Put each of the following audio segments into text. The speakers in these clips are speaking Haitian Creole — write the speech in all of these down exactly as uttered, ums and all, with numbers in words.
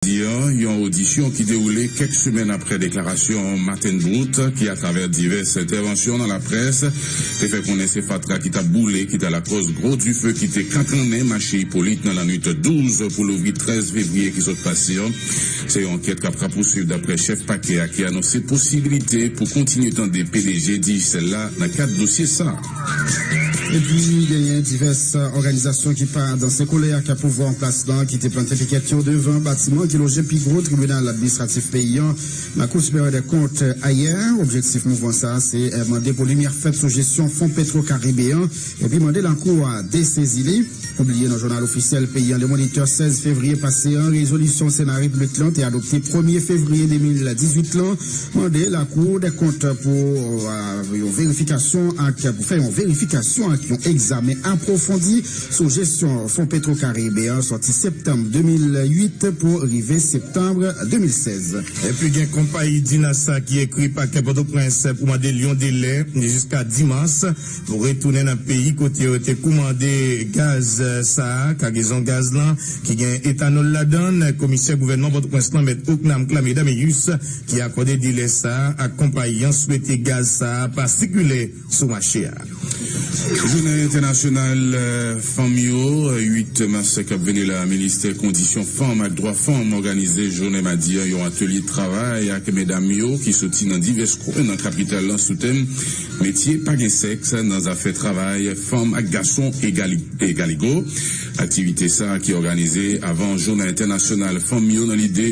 Madi an, yon odisyon ki dewoule kèk semèn aprè deklarasyon Mandelbrook, ki, atravè divès entèvansyon nan laprès, te fè konnen se fatra ki t ap boule ki t al lakòz gwo dife ki te kankannen mache Ipolit nan lannwit douz pou louvri trèz fevriye ki sot pase an. Se yon ankèt k ap rapousuiv, daprè chèf pakè a, ki anonse posiblite pou kontinye tande P D G Digicel la nan kad dosye sa a. Epi, genyen divès òganizasyon ki pa danse kolè ak pouvwa an plas lan ki te plante pikèt yo devan batiman ki loje pi gwo tribinal administratif peyi an, Lakou Siperyè dè Kont, ayè. Objektif mouvman sa a se, eh, mande pou limyè fèt sou jesyon fon Petro Karibe an, epi mande lakou a desezi li. Pibliye nan jounal ofisyèl peyi an, Le Moniteur, sèz fevriye pase an, rezolisyon Sena Repiblik lan te adopte premye fevriye de mil dizuit lan mande Lakou dè Kont pou, euh, yon verifikasyon ak, pou fè yon verifikasyon ak yon egzamen apwofondi sou jesyon fon Petro Karibe an, sòti septanm de mil uit pou rive septanm de mil sèz. Epi gen konpayi Dinasa ki ekri pakè Pòtoprens pou mande l yon delè jiska dis mas pou retounen nan peyi kote yo te kòmande gaz, eh, sa a, kagezon gaz lan ki gen etanòl ladan l. Komisè gouvènman Pòtoprens lan, Mèt Ocnam Clamé Daméus, ki akòde delè sa a ak konpayi an, swete gaz sa a pa sikile sou mache a. Jounen entènasyonal, eh, fanm yo, uit mas k ap vini la, Ministè Kondisyon Fanm ak Dwa Fanm òganize jounen madi a yon atelye travay ak medam yo ki soti nan divès kwen nan kapital lan sou tèm Metye pa gen sèks nan zafè travay, fanm ak gason egali-, egalego. Aktivite sa a ki òganize avan Jounen Entènasyonal Fanm yo nan lide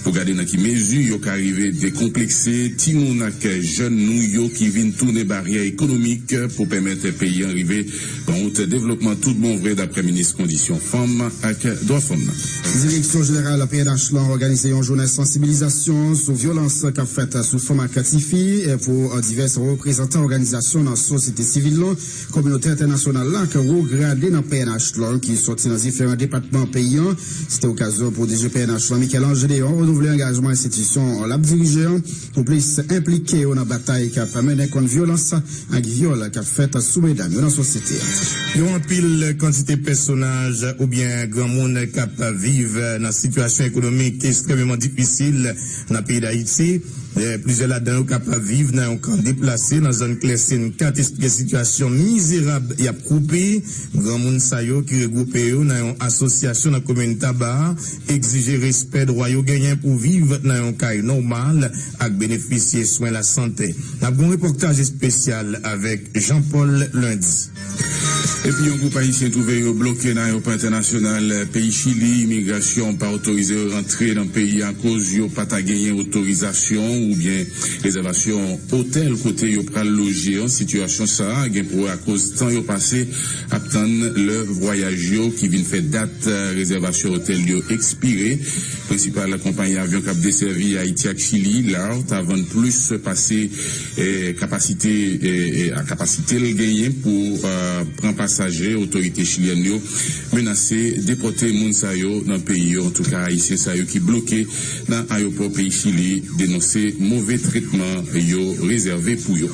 pou gade nan ki mezi yo ka rive dekonplekse timoun ak jèn nou yo ki vin tounen baryè ekonomik pou pèmèt peyi an rive nan wout devlopman tout bon vre, daprè minis kondisyon fanm ak dwa fanm nan. Direksyon jeneral P N H lan òganize yon jounen sansibilizasyon sou vyolans k ap fèt sou fanm ak tifi, eh, pou, eh, divès reprezantan òganizasyon nan sosyete sivil lan, kominote entènasyonal la ak wo grade nan P N H lan ki soti nan diferan depatman peyi an. Se te okazyon pou D G P N H lan, Michel-Ange Deon, renouvle angajman enstitisyon l ap dirije an pou plis enplike yo nan batay k ap mennen kont vyolans ak vyòl k ap fèt sou medam yo nan sosyete a. Gen anpil kantite pèsonaj oubyen granmoun k ap viv nan sitiyasyon ekonomik ekstrèmeman difisil nan peyi Dayiti. Eh, plizyè ladan yo k ap viv nan yon kan deplase nan zòn Klèsin kat esplike sitiyasyon mizerab y ap koupe. Granmoun sa yo ki regwoupe yo nan yon asosyasyon nan komin Taba egzije respè dwa yo genyen pou viv nan yon kay nòmal ak benefisye swen lasante. N ap gen yon repòtaj espesyal avèk Jean Paul Lundi. Epi yon gwoup Ayisyen twouve yo bloke nan ayewopò entènasyonal peyi Chili. Imigrasyon pa otorize yo rantre nan peyi a akoz yo pa ta genyen otorizasyon oubyen rezèvasyon otèl kote yo pral loje. An sitiyasyon sa a gen pou wè akoz tan yo pase ap tann lè vwayaj yo ki vin fè dat, eh, rezèvasyon otèl yo ekspire. Prensipal konpayi avyon k ap desèvi Ayiti ak Chili, LAR, ta vann plis pase, eh, kapasite, eh, eh, a kapasite l genyen pou, eh, pran pasaje. Otorite chilyèn yo menase depòte moun sa yo nan peyi yo. Antouka, Ayisyen sa yo ki bloke nan ayewopò peyi Chili denonse move tretman yo rezève pou yo.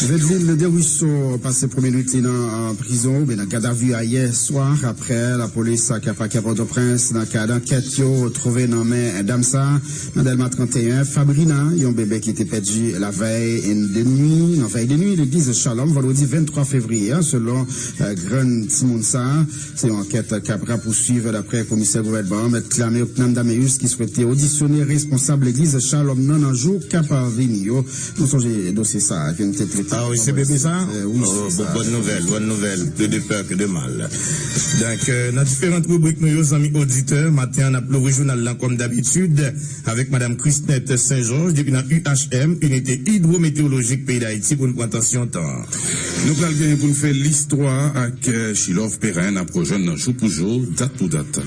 Vedvil Desruisseaux pase premye nwit li nan, eh, prizon, oubyen nan gadavi a yè swa, aprè lapolis ak pakè Pòtoprens, nan kad ankèt yo, twouve nan men dam sa a, nan Dèlma trannteyen, Fabrina, yon bebe ki te pèdi lavèy de nwi, nan vèy de nwi legliz Shalom, vandredi venntwa fevriye a, selon, eh, grann timoun sa a. Se yon ankèt k ap rapousuiv, daprè komisè gouvènman an, Mèt Clame Ocnam Daméus, ki swete odisyone responsab legliz Shalom nan, nan jou k ap vini yo. Nou sonje dosye sa a ke n te trete. Ah wi, se bebe sa? Eh, wi, se sa. Bòn nouvèl, bòn nouvèl. Plus de peur que de mal. Donk, euh, nan diferan ribrik nou yo, zanmi oditè, maten an, n ap louvri jounal lan kòm dabitid avèk Madam Chrisnette Saint-Georges depi nan U H M, Inite Idwometewolojik Peyi Dayiti, pou n pran tansyon tan an. Nou pral gen pou n fè listwa ak, euh, Chilove Perrin, n ap rejwenn nan Jou pou Jou, dat pou dat.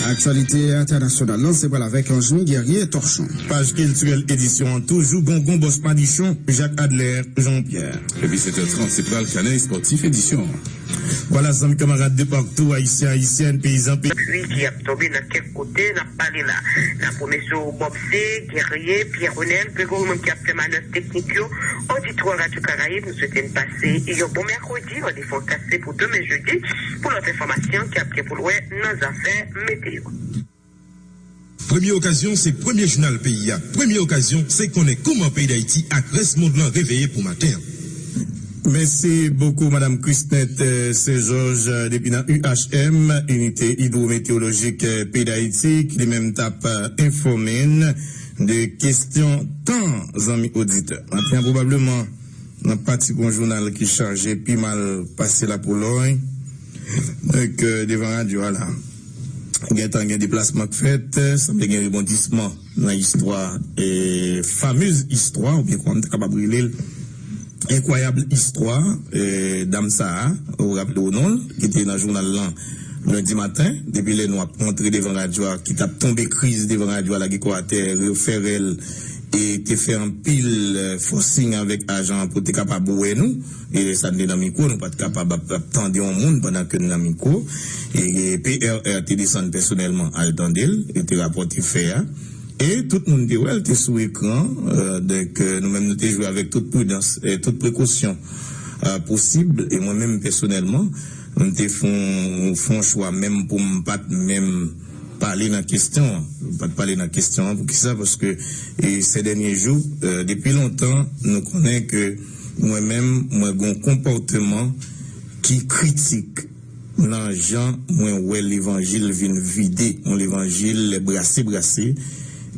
Aktyalite entènasyonal lan, se pral avèk Anjni Guerrier Torchon. Paj kiltirèl edisyon an toujou, Gongon Bòs Madichon, Jacques Adler Jean-Pierre. Epi sèt è trant, se pral kanè espòtif edisyon an. Vwala, zanmi kamarad de partou, Ayisyen, Ayisyèn, peyizan, peyi. Pli ki ap tonbe nan kèk kote n ap pale la. N ap remèsye w, Bob C, Guerrier, Pierre Renel, Gregory, menm ki ap fè manèv teknik yo. Oditè Radyo Karayib, nou swete n pase yon bon mèkredi. Randevou an kase pou demen jedi pou lòt enfòmasyon ki ap gen pou l wè nan zafè meteyo. Premye okazyon, se premye jounal peyi a. Premye okazyon, se konnen kòman peyi Dayiti ak rès mond lan reveye pou maten an. Mèsi bokou, Madam Christnette, euh, Saint-Georges, euh, depi nan U H M, Inite Idwometeolojik, euh, peyi Dayiti, ki li menm t ap, euh, enfòme n de kesyon tan, zanmi oditè. Maten an, pwobableman, n ap pati pou yon jounal ki chaje pi mal pase lapolòy. Donk, euh, devan radyo a la, gentan gen deplasman k fèt, sanble gen rebondisman nan istwa, e, famez istwa, oubyen kòman m ta kapab rele l, enkwayab istwa, e, dam sa a, ou raple w non l, ki te nan jounal lan lendi maten, depi lè nou ap montre devan radyo a, ki t ap tonbe kriz devan radyo a, lage kò atè, fè rèl, e te fè anpil, e, forcing avèk ajan an pou te kapab wè nou. E lè sa n te nan mikwo, nou pa t kapab ap, ap tande yon moun pandan ke n nan mikwo. E, e P R R te desann pèsonèlman al tande l, e te rapòte fè a. E tout moun te wè l, te sou ekran. E, donk, e, nou menm nou te jwe avèk tout pridans, e tout prekosyon, e, posib. E mwen menm pèsonèlman, m te fè yon, fè yon chwa menm pou m pa t menm pale nan kesyon an. M pa t pale nan kesyon an. Poukisa? Paske, e, se dènye jou, e, depi lontan, nou konnen ke mwen menm, mwen gen yon konpòteman ki kritik nan jan mwen wè levanjil vin vide, yon levanjil brase brase,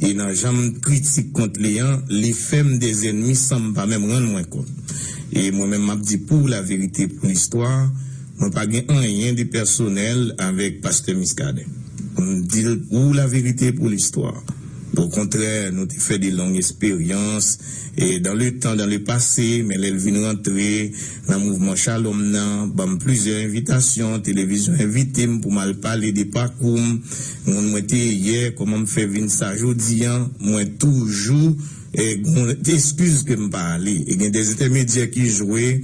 e nan jan m kritik kont li an, li fè m dèzènmi san m pa menm rann mwen kont. E mwen menm, m ap di pou laverite, pou listwa, mwen pa gen anyen de pèsonèl avèk pastè Muscadin. M di l pou laverite, pou listwa. Okontrè, nou te fè de long esperyans, e dans le temps, dans le passé, men lè l vin rantre nan mouvman Shalom nan, ban m plizyè envitasyon, televizyon envite m pou m al pale de pakou m, moun mwen te ye, kòman m fè vin sa jodi an, mwen toujou, e, gon eskiz ke m pa ale. E gen de entèmedyè ki jwe,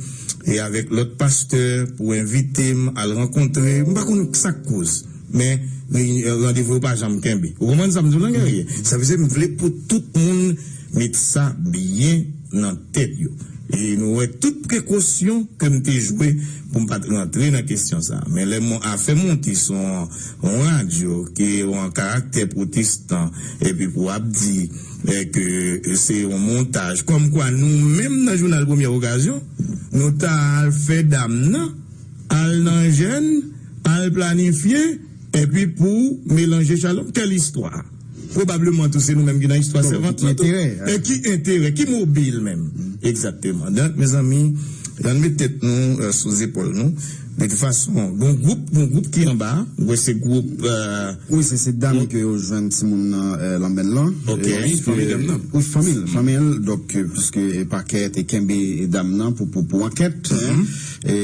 e avèk lòt pastè pou envite m al rankontre, m pa konn sa k koz. Men, reyinyon, randevou yo pa janm kenbe. Ou konprann sa m di w lan, Guerrier? Sa vle di, m vle pou tout moun met sa byen nan tèt yo. E nou wè tout prekosyon ke m te jwe pou m pa t rantre nan kesyon sa. Men lè mwen afè monte sou yon, yon radyo ki yon karaktè pwotestan, epi pou ap di, e, ke se yon montaj. Kòmkwa nou menm nan jounal Premyè Okazyon, nou ta al fè dam nan, al nan jèn, al planifye, epi pou melanje Shalom. Kèl istwa? Pwobableman tou se nou menm ki nan istwa sèvant lan tou. E ki enterè? Ki mobil menm? Egzakteman. Donk, mezanmi, ann met tèt nou, e, sou zepòl nou. De tout fason, gon gwoup, gon gwoup ki anba, ou wè se gwoup, e, wi, se, se dam ke yo jwenn timoun nan, e, lanmèn lan. Ok, fanmi dam nan. Wi, fanmi l, fanmi l. Donk, e, piske, e, pakè te kenbe dam nan pou, pou, pou ankèt, e,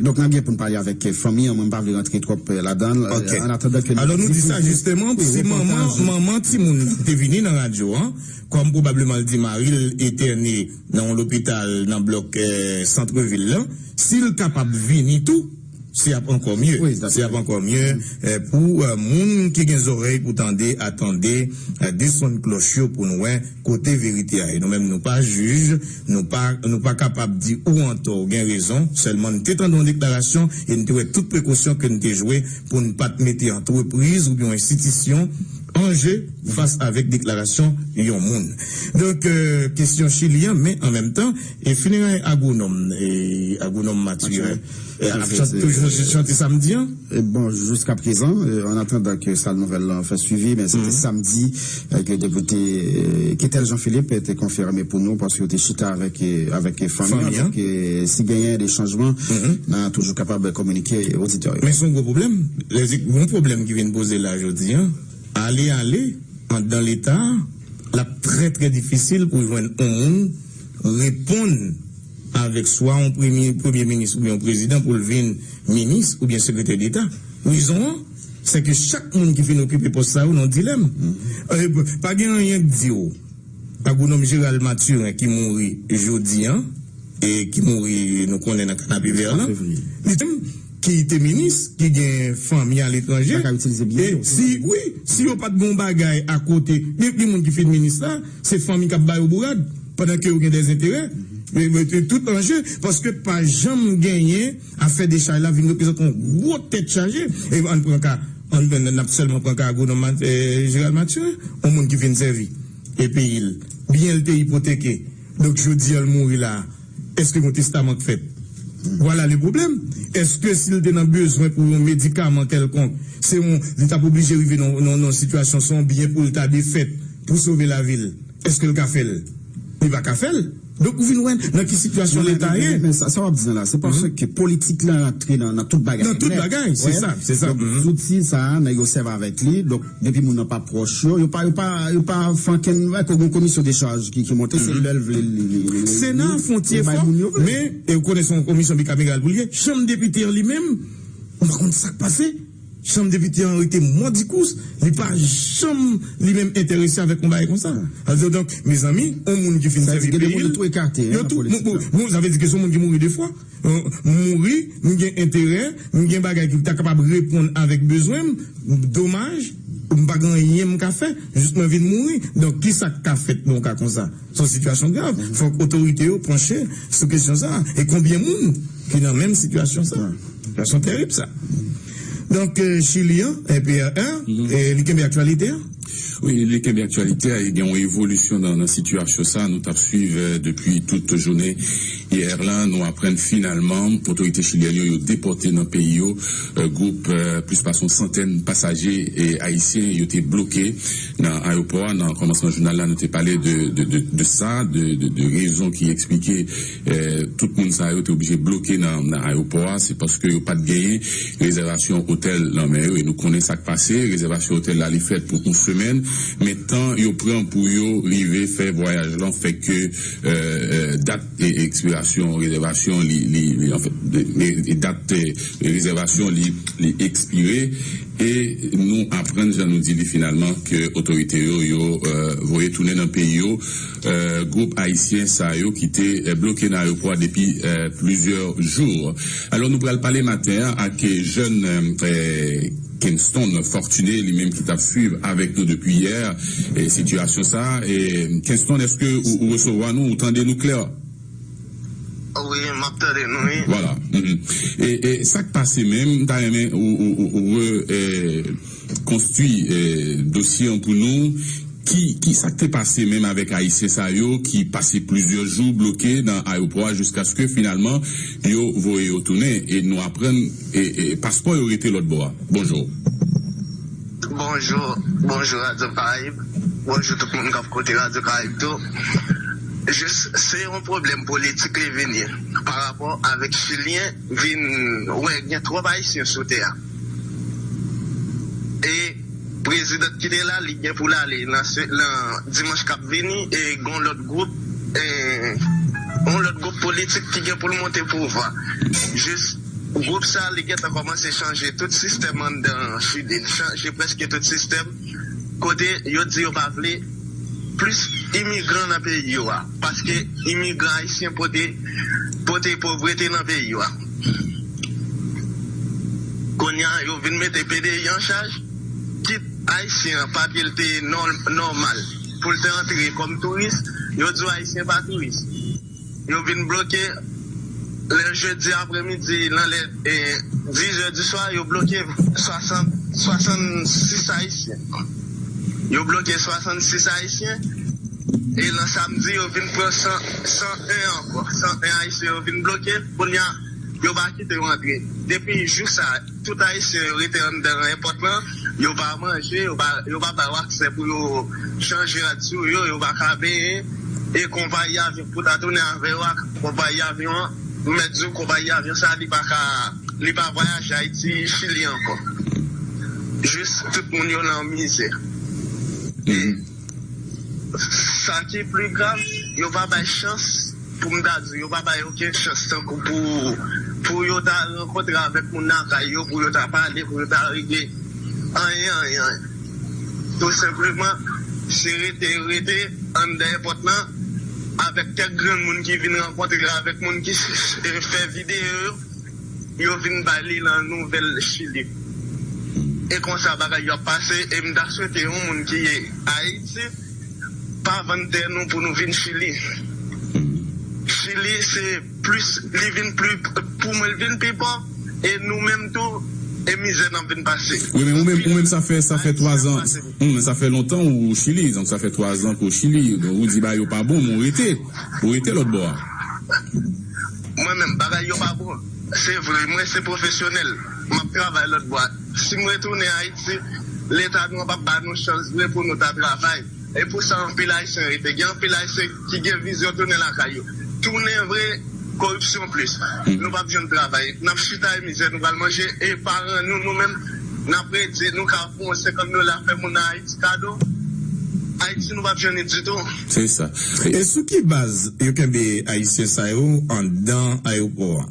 donk, n ap gen pou n pale avèk, e, fanmi an. Mwen, m pa vle rantre twòp, e, ladan l. Ok. An atandan ke n ap difize reportaj. Alò, nou di sa, jisteman, si manman, manman timoun nan te vini nan radyo an, kòm pwobableman l di mari l entène nan yon lopital nan blòk, e, sant vil lan, si l kapab vini tou, se ap ankò mye. Wi, dakò. Se ap ankò mye, e, pou, e, moun ki gen zòrèy pou tande, a tande, e, de sòn klòch yo pou n wè kote verite a ye. Nou menm, nou pa jij, nou pa, nou pa kapab di ou antò, ou gen rezon. Sèlman, n te tande yon deklarasyon e n te wè tout prekosyon ke n te jwe pou n pa t mete antrepriz oubyen yon enstitisyon an je fas avèk deklarasyon yon moun. Donk, e, kesyon Chili an, men an menm tan, e fineray agwonòm, e agwonòm Mathurin, e, ap chante, toujou chante samdi an? E bon, jiskaprezan, e, an atandan ke sal nouvèl lan fè swivi, men se te samdi, e, ke depite, e, Ketel Jean Philippe te konfime pou nou, paske yo te chita avèk, e, avèk, e, fanmi an. Fanmi an. Donk, e, si genyen de chanjman, n a toujou kapab kominike oditè yo. Men se yon gwo pwoblèm. Lè se yon pwoblèm ki vin poze la jodi an, ale, ale, anndan Leta a, l ap trè, trè difisil pou jwenn yon moun reponn avèk swa yon premye, premye minis oubyen yon prezidan pou l vin minis oubyen sekretè deta. Rezon an, se ke chak moun ki fin okipe pòs sa yo nan dilèm. E, pa gen anyen k di w. Agwonòm Gérald Mathurin ki mouri jodi an, e ki mouri, nou konnen, nan Kanapevè lan, li te, ki te minis, ki gen fanmi aletranje. Sa ka itilize byen yo. E si, wi, si yo pa t gen yon bagay akote, gen, gen moun ki fin minis la, se fanmi k ap ba yo bourad, pandan ke yo gen dèzenterè. E, e, e, tout anje, paske pa janm genyen afè dechay la vin reprezante yon gwo tèt chaje. E ann pran ka An, n ap sèlman pran ka agwonòm Mat- eh, Jeral Mathieu, yon moun ki fin sèvi e peyi l. Byen l te ipoteke. Donk, jodi a, l mouri la a. Èske gen yon testaman k fèt? Vwala le pwoblèm. Èske si l te nan bezwen pou yon medikaman kèlkonk, se yon, li t ap oblije rive nan, nan, nan sitiyasyon, se yon byen pou l ta defèt pou sove lavi l? Èske l ka fè l? Li pa ka fè l. Donk, ou vin wè nan ki sitiyasyon leta ye. Men sa, sa w ap di la, se paske politik la rantre nan, nan tout bagay. Nan tout bagay, se sa, se sa. Donk, zouti sa a, nèg yo sèvi avèk li. Donk, depi moun nan pa pwòch yo, yo pa, yo pa, yo pa fè ankenn, wè, kon yon komisyon de chaj ki, ki monte, se lè l vle, li, li, li, li, Sena fè yon ti efò, men, e ou konnen se yon komisyon bikameral pou l ye, chanm depite an li menm, m pa konn sa k pase. Chanm depite an rete mòdikous, li pa janm li menm enterese avèk yon bagay konsa. Sa vle di, donk, mezanmi, yon moun ki fin sèvi peyi l, yo tou, bon, bon, bon, sa vle di ke se yon moun ki mouri de fwa. Euh, mouri, m gen enterè, m gen bagay ki ta kapab reponn avèk bezwen m, domaj, m pa gen anyen m ka fè, jis mwen vin mouri. Donk, ki sa k ka fèt nan yon ka konsa? Se yon sitiyasyon grav. Fòk otorite yo panche sou kesyon sa a. E konbyen moun ki nan menm sitiyasyon sa a? Sitiyasyon tèrib sa. Donk, euh, Chili an, e P R R, e li kenbe aktyalite a? Wi, li kenbe aktyalite a, e gen yon evolisyon nan, nan sitiyasyon sa a. Nou t ap swiv, euh, depi tout jounen yè la. Nou aprann finalman, otorite chilyèn yo, yo depòte nan peyi yo, euh, gwoup, euh, plis pase yon santèn pasaje, e, ayisyen yo te bloke nan ayewopò a. Nan kòmansman jounal la, nou te pale de, de, de, de sa, de, de, de rezon ki eksplike, eh, tout moun sa yo te oblije bloke nan, nan ayewopò a. Se paske yo pa t genyen rezèvasyon otèl nan men yo. E nou konnen sa k pase. Rezèvasyon otèl la, li fèt pou yon semèn. Men tan yo pran pou yo rive fè vwayaj lan fè ke, eh, eh, dat e ekspirasyon rezèvasyon li, li, li, anfèt, de, de, de dat, eh, rezèvasyon li, li ekspire. E nou aprann, jan nou di li finalman, ke otorite yo, yo, eh, voye tounen nan peyi yo, eh, gwoup ayisyen sa yo ki te, eh, bloke nan ayewopò a depi, eh, plizyè jou. Alò, nou pral pale maten an ak jèn, eh, Kinston Fortuné, li menm ki t ap swiv avèk nou depi yè, eh, sitiyasyon sa a. Eh, Kinston, èske ou, ou resevwa nou, ou tande nou klè? Wi, m ap tande nou, wi. Vwala. Mhm. E, e sa k pase menm, m ta renmen ou, ou, ou, ou re, eh, konstwi, eh, dosye an pou nou. Ki, ki sa k te pase menm avèk ayisyen sa yo ki pase plizyè jou bloke nan ayewopò a jiskaske finalman yo voye yo tounen e nou aprann, e, e paspò yo rete lòt bò a? Bonjou. Bonjou, bonjou Radyo Karayib. Bonjou tout moun k ap koute Radyo Karayib tou. Jis, se yon pwoblèm politik li vin ye. Pa rapò avèk Chilyen vin wè gen twòp Ayisyen sou tè a. E prezidan ki te la, li gen pou l ale nan se-, nan dimanch k ap vini, e gon lòt gwoup, e yon lòt gwoup politik ki gen pou l monte pouvwa. Jis gwoup sa, li gentan kòmanse chanje tout sistèm anndan Chili. L chanje prèske tout sistèm. Kote yo di yo pa vle plis imigran nan peyi yo a. Paske imigran ayisyen pote, pote povrete nan peyi yo a. Kounye a, yo vin mete P D I an chaj. Kit ayisyen an, papye l te nò-, nòmal pou l te antre kòm touris, yo di w ayisyen pa touris. Yo vin bloke lè jedi apremidi, nan lè, eh, dizè di swa, yo bloke swasant, swasannsis ayisyen. Yo bloke swasannsis ayisyen. E nan samdi, yo vin pran san, san en ankò. San en ayisyen yo vin bloke. Kounye a, yo pa kite yo antre. Depi jou sa, tout ayisyen yo rete anndan èpòt lan, yo pa manje, yo pa, yo pa ba yo aksè pou yo chanje rad sou yo, yo pa ka benyen. E konpayi avyon, pou ta tounen avè yo ak konpayi avyon an, m mèt di w konpayi avyon sa, li pa ka, li pa vwayaje Ayiti, Chili ankò. Jis tout moun yo nan mizè. E sa ki pi grav, yo pa bay chans, pou m ta di, yo pa bay okenn chans tankou pou, pou yo ta rankontre avèk moun lakay yo, pou yo ta pale, pou yo ta regle anyen, anyen, anyen. Tou senpleman, se rete, rete anndan èpòt lan avèk kèk grenn moun ki vin rankontre avèk moun ki, eh, fè videyo yo, yo vin bay li nan nouvèl Chili. E konsa bagay yo ap pase, e m ta swete yon moun ki ye Ayiti pa vann tè nou pou nou vin Chili. Chili se plis, li vin pli, pou mwen, l vin pi pò, e nou menm tou, e mizè n ap vin pase. Wi, men ou menm, ou menm, sa fè, sa fè twa zan. Ou menm, sa fè lontan ou Chili, donk sa fè twa zan ke w Chili. Donk ou di bagay yo pa bon, men ou rete. Ou rete lòt bò a. Mwen menm, bagay yo pa bon. Se vre, mwen se pwofesyonèl. M ap travay lòt bò a. Si m retounen Ayiti, Leta nou an p ap ba nou chans vre pou nou ta travay. E pou sa, anpil Ayisyen rete. Gen anpil Ayisyen ki gen vizyon tounen lakay yo. Tounen vre, koripsyon plis. Nou p ap jwenn travay. N ap chita e mizè nou pral manje. E paran nou, nou menm, n ap redi, nou ka pran senkant dola, fè moun nan Ayiti kado. Ayiti, nou p ap jwenn li ditou. Se sa. E sou ki baz yo kenbe Ayisyen sa yo anndan ayewopò a?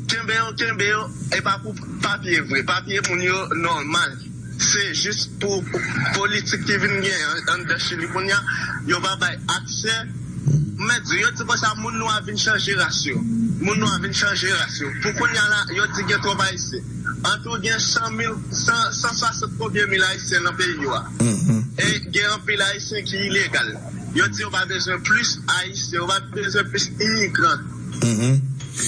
Kenbe yo, kenbe yo, e pa pou papye vre. Papye moun yo nòmal. Se jis pou politik ki vin gen an- anndan Chili kounye a, yo pa bay aksè. Mèt di, yo di konsa, moun nwa vin chanje ras yo. Moun nwa vin chanje ras yo. Pou kounye a la, yo di gen twòp Ayisyen. Ant ou gen san mil, san, san swasant konbyen mil Ayisyen nan peyi yo a. E gen anpil Ayisyen ki ilegal. Yo di yo pa bezwen plis Ayisyen, yo pa bezwen plis imigran.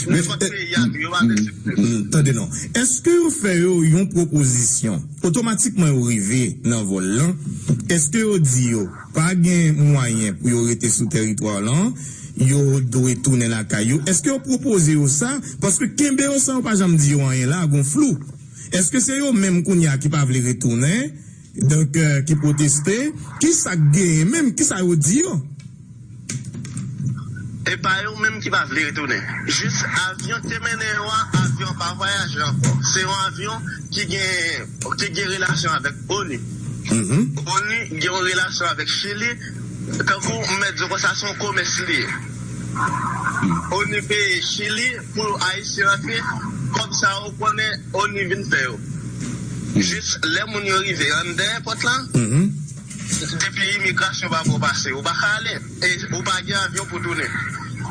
Nenpòt peyi a tou, yo pa bezwen plis. Tande non. Èske yo fè yo yon pwopozisyon, otomatikman yo rive nan vòl lan? Èske yo di yo pa gen mwayen pou yo rete sou tèritwa lan? Yo dwe tounen lakay yo? Èske yo pwopoze yo sa? Paske kenbe yo san yo pa janm di yo anyen la, gon flou. Èske se yo menm kounye a ki pa vle retounen? Donk, euh, ki pwoteste? Ki sa k genyen menm? Ki sa yo di yo? E pa yo menm ki pa vle retounen. Jis avyon ki te mennen yo a, avyon pa vwayaje ankò. Se yon avyon ki gen, ki gen relasyon avèk ONU. ONU gen yon relasyon avèk Chili. Tankou m mèt di w konsa, se yon komès li ye. ONU peye Chili pou Ayisyen rantre. Kòb sa yo konnen ONU vin fè yo. Jis lè moun yo rive anndan èpòt la, depi imigrasyon pa ba w pase, ou pa ka ale. E ou pa gen avyon pou tounen.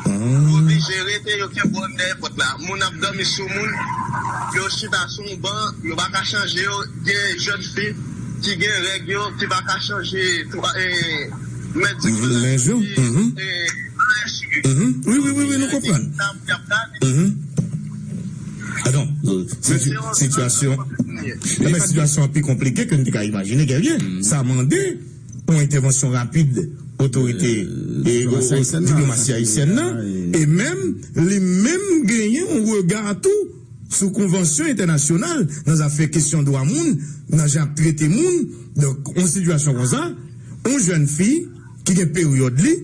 Ou oblije rete, yo kenbe w anndan èpòt la. Moun ap dòmi sou moun, yo chita sou yon ban, yo pa ka chanje yo. Gen jèn fi ki gen règ yo, ki pa ka chanje twa, e, mèt di ki la, lenj yo. E, wi, wi, wi, wi, nou konprann. Atò, siti- sitiyasyon, ebyen, sitiyasyon an pi konplike ke n te ka imajine, Guerrier. Sa mande yon entèvansyon rapid otorite e o- o- diplomasi ayisyèn nan, e menm li menm genyen yon rega tou sou konvansyon entènasyonal nan zafè kesyon dwa moun, nan jan ap trete moun. Donk, yon sitiyasyon konsa, yon jèn fi ki gen peryòd li,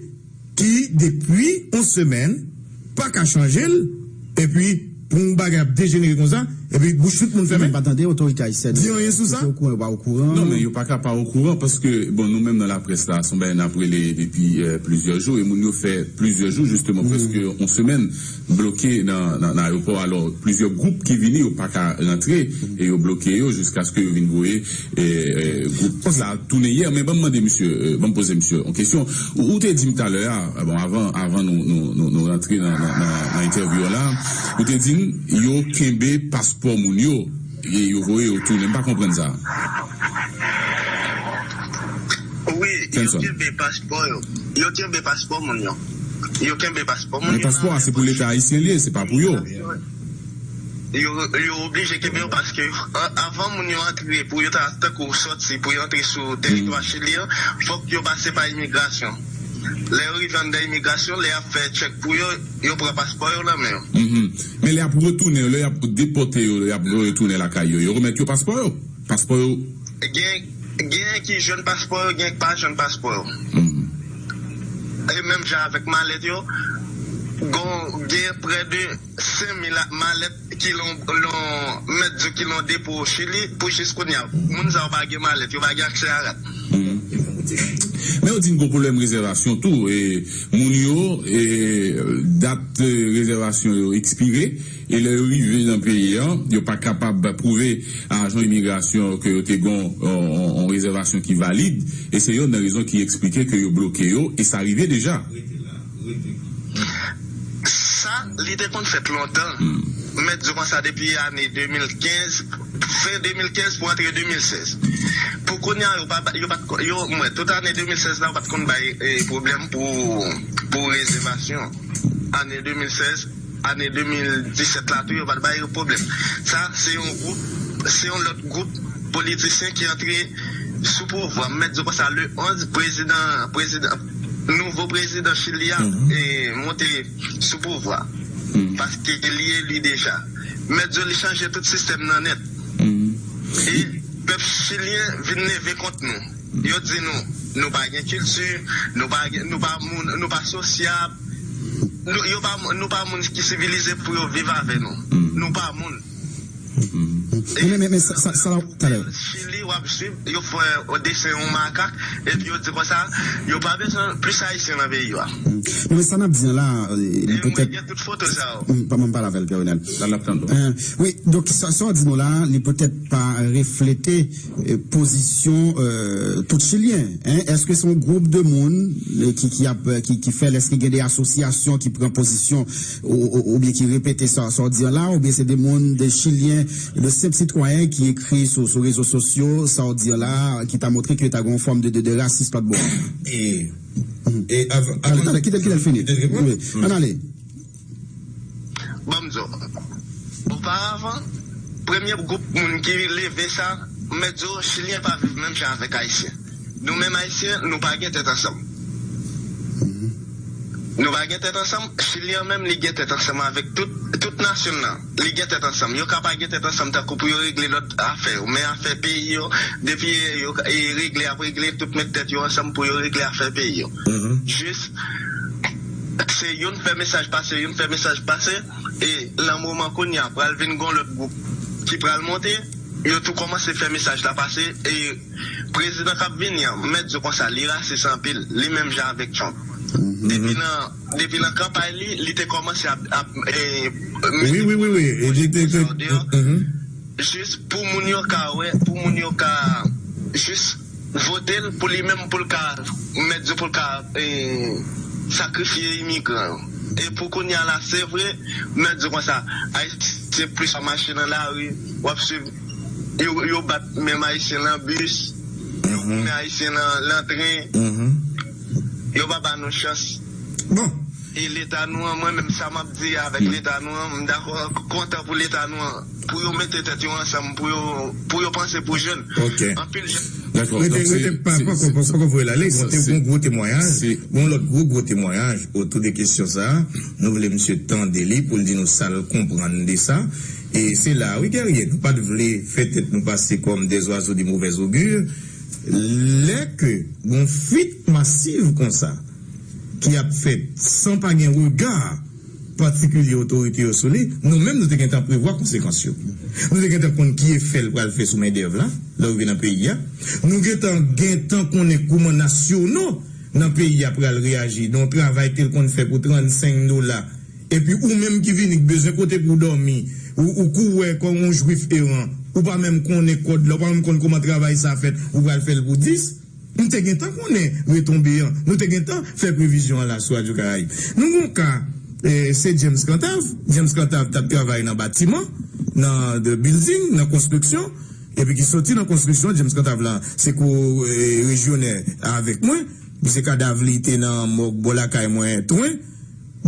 ki depi yon semèn pa ka chanje l, epi pou yon bagay ap dejenere konsa, epi bouch tout moun fèmen. Mwen pa tande otorite ayisyèn di anyen sou sa. Yo okouran, yo pa okouran. Non, men yo pa ka pa okouran, paske, bon, nou menm nan laprès la, se yon bagay n ap rele depi, euh, plizyè jou, e moun yo fè plizyè jou, jisteman, prèske yon semèn bloke nan, nan, nan ayewopò. Alò, plizyè gwoup ki vini, yo pa ka rantre, e yo bloke yo jiskaske yo vin voye, e, e, gwoup sa tounen yè. Men ban m mande misye, e, ban m poze misye yon kesyon. Ou, ou te di m talè a, bon, avan, avan nou, nou, nou, nou rantre nan, nan, nan, nan entèvyou an la, ou te di m yo kenbe paspò moun yo, e yo voye yo tounen. M pa konprann sa. Wi, yo kenbe paspò yo. Yo kenbe paspò moun yo. Yo kenbe paspò moun yo. Men paspò a, se pou Leta ayisyen li ye, se pa pou yo. Yo, yo oblije kenbe yo paske a- avan moun yo antre, pou yo ta, tankou sòti, pou yo antre sou tèritwa Chili an, fòk yo pase pa imigrasyon. Lè yo rive anndan imigrasyon, lè y ap fè tchèk pou yo, yo pran paspò yo nan men yo. Men lè y ap retounen yo, lè y ap depòte yo, lè y ap retounen lakay yo, yo remèt yo paspò yo. Paspò yo. Gen, gen ki jwenn paspò yo, gen ki pa jwenn paspò yo. E menm jan avèk malèt yo, gon, gen prè de senk mil malèt ki lan, lan, mèt di ki lan depo Chili pou jis kounye a. Moun sa yo pa gen malèt, yo pa gen aksè a rad. Men yo di n gon pwoblèm rezèvasyon tou, e moun yo, e dat, e, rezèvasyon yo ekspire, e lè yo rive nan peyi an, yo pa kapab pwouve ajan imigrasyon ke yo te gon, on, on, on rezèvasyon ki valid, e se yonn nan rezon ki eksplike ke yo bloke yo, e sa rive deja. Sa, li te konn fèt lontan. Mèt di konsa depi ane de mil kenz, fen de mil kenz pou antre de mil sèz. Pou kounye a, yo pa ba- yo pa t ko- yo, mwen, tout ane de mil sèz la, yo pa t konn bay, e, pwoblèm pou, pou rezèvasyon. Ane de mil sèz, ane de mil disèt la tou, yo pa t bay yo pwoblèm. Sa, se yon gwoup, se yon lòt gwoup politisyen ki antre sou pouvwa. M mèt di w konsa, le onz, prezidan, prezidan, nouvo prezidan Chili a, e, monte sou pouvwa. Paske li eli deja. M mèt di w, li chanje tout sistèm nan nèt. E pèp chilyen vin leve kont nou. Yo di nou, nou pa gen kilti, nou pa gen, nou pa moun, nou pa sosyab, nou, yo pa, nou pa moun ki sivilize pou yo viv avè nou. Nou pa moun. E men, men, men, sa, sa, sa, talè. Chili, w ap swiv, yo fè desen yon makak, epi yo di konsa, yo pa bezwen plis Ayisyen nan peyi yo a. Non, men sa n ap di an la, e, li petèt. Mwen gen tout foto sa yo. M pa, m pale avè l, Pierre Renel. La, l ap tande w. Wi, donk, sa, sa w di nou la, li petèt pa reflete, e, pozisyon, e, tout Chilyen, en. Èske se yon gwoup de moun, e, ki, ki ap, ki, ki fè l? Èske gen de asosyasyon ki pran pozisyon, ou, ou, oubyen ki repete sa, sa w di an la, oubyen se de moun, de Chilyen, de senp sitwayen ki ekri sou, sou rezo sosyo, sa w di an la, ki ta montre ke ta gen yon fòm de, de, de rasis lòt bò a? E, e, avan, avan, kite l, kite l fini. Wi. Ann ale. Ban m di w, oparavan, premye gwoup moun ki leve sa, m mèt di w, Chilyen pa viv menm jan avèk Ayisyen. Nou menm Ayisyen, nou pa gen tèt ansanm. Nou pa gen tèt ansanm, Chilyen menm, li gen tèt ansanm avèk tout, tout nasyon l lan. Li gen tèt ansanm. Yo ka pa gen tèt ansanm tankou pou yo regle lòt afè yo, men afè peyi yo, depi yo, e regle, y ap regle, tout met tèt yo ansanm pou yo regle afè peyi yo. Jis, se youn fè mesaj pase, youn fè mesaj pase, e nan moman kounye a, pral vin gon lòt gwoup ki pral monte, yo tou kòmanse fè mesaj la pase, e prezidan k ap vini an, m mèt di w konsa, li rasis anpil, li menm jan avèk Trump. Depi nan, depi nan kanpay li, li te kòmanse ap, ap, e, mete pwojekte sa deyò, jis pou moun yo ka wè, pou moun yo ka jis vote l pou li menm, pou l ka, m mèt di, pou l ka, e, sakrifye imigran yo. E pou kounye a la, se vre, m mèt di konsa, Ayisyen plis ap mache nan lari, w ap swiv, yo, yo bat menm Ayisyen nan bis, yo goumen Ayisyen nan, nan tren, yo pa ba nou chans. Bon. E Leta nou an, mwen menm, sa m ap di avèk Leta nou an, m dakò, kontan pou Leta nou an, pou yo mete tèt yo ansanm, pou yo, pou yo panse pou jèn. Anpil jèn. Dakò. Rete, rete, pa, poko, poko voye l ale. Gon te, gon gwo temwayaj, gon lòt gwo, gwo temwayaj otou de kesyon sa a. Nou vle misye tande li pou l di nou sa l konprann de sa. E se la, wi, Guerrier, nou pa t vle fè tèt nou pase kòm des oiseaux de mauvais augure. Lè ke gon fuit masiv konsa ki ap fèt san pa gen rega patikilye otorite yo sou li, nou menm nou te gentan prevwa konsekans yo. Nou te gentan konn ki efè l pral fè sou mendèv la, lè yo rive nan peyi a. Nou gentan, gentan konnen kouman nasyono nan peyi a pral reyaji. Nan yon travay ke l konn fè pou trannsenk dola, epi ou menm ki vini, k bezwen kote pou w dòmi, ou, ou kou wè kòm yon jwif eran, ou pa menm konnen kòd la, ou pa menm konn kòman travay sa fèt, ou pral fè l pou dis. M te gentan konnen retonbe an. Nou te gentan fè previzyon an la sou Radyo Karayib. Nou gon ka, eh, se James Cantave. James Cantave t ap travay nan batiman, nan the building, nan konstriksyon. Epi ki soti nan konstriksyon, James Cantave la, se ko, eh, rejyonè avèk mwen. Misye kadav li te nan mòg bò lakay mwen, Twen.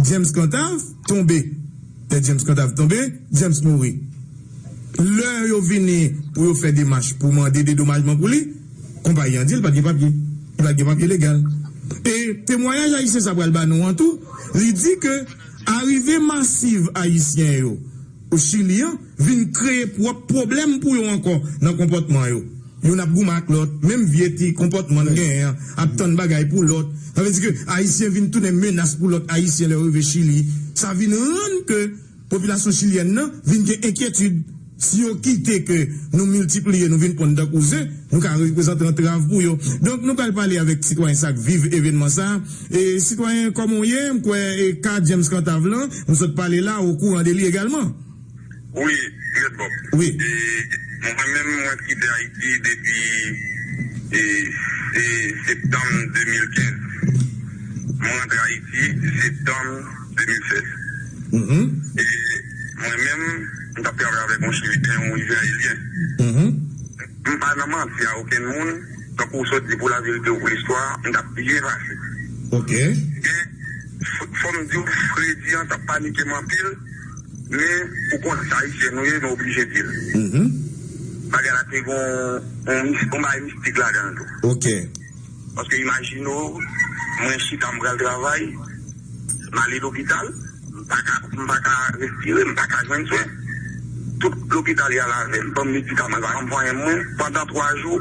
James Cantave tonbe. Lè James Cantave tonbe, James mouri. Lè yo vini pou yo fè demach pou mande dedomajman pou li, konpayi an di l pa t gen papye. Li pa t gen papye legal. E temwayaj ayisyen sa pral ba nou an tou, li di ke arive masiv ayisyen yo o Chili an vin kreye pwòp pwoblèm pou yo ankò nan konpòtman yo. Youn ap goumen ak lòt, menm vye ti konpòtman n genyen an, ap tann bagay pou lòt. Sa vle di ke Ayisyen vin tounen menas pou lòt Ayisyen lè yo rive Chili. Sa vin rann ke popilasyon chilyèn nan vin gen enkyetid. Si yo kite ke nou miltipliye, nou vin ponn tankou ze, nou ka reprezante antrav pou yo. Donk, nou pral pale avèk sitwayen sa k viv evènman sa. E, sitwayen, kòman w ye? M kwè, e, ka James Cantave lan, nou sot pale la, okouran de li egalman. Wi, Mèt Bòb. Wi. E, mwen menm, mwen kite Ayiti depi, e, e, septanm de mil kenz. Mwen rantre Ayiti septanm de mil sèz. Mhm. E mwen menm, m t ap travay avèk yon Chili-, yon Izrayelyen. Mhm. M pa nan manti a okenn moun, tankou w sot di pou laverite ou pou listwa, m t ap byen pase. Ok. Gen Fò m di w, fredi an t ap panike m anpil, men ou konnen se Ayisyen nou ye, nou oblije di l. Bagay la te gen yon, yon mis-, yon bagay mistik ladan l tou. Ok. Paske imajine w, mwen chita m pral travay, m ale lopital, m pa ka, m pa ka respire, m pa ka jwenn swen. Tout lopital y al avè m, ban m medikaman, pa janm fè anyen mwen. Pandan twa jou,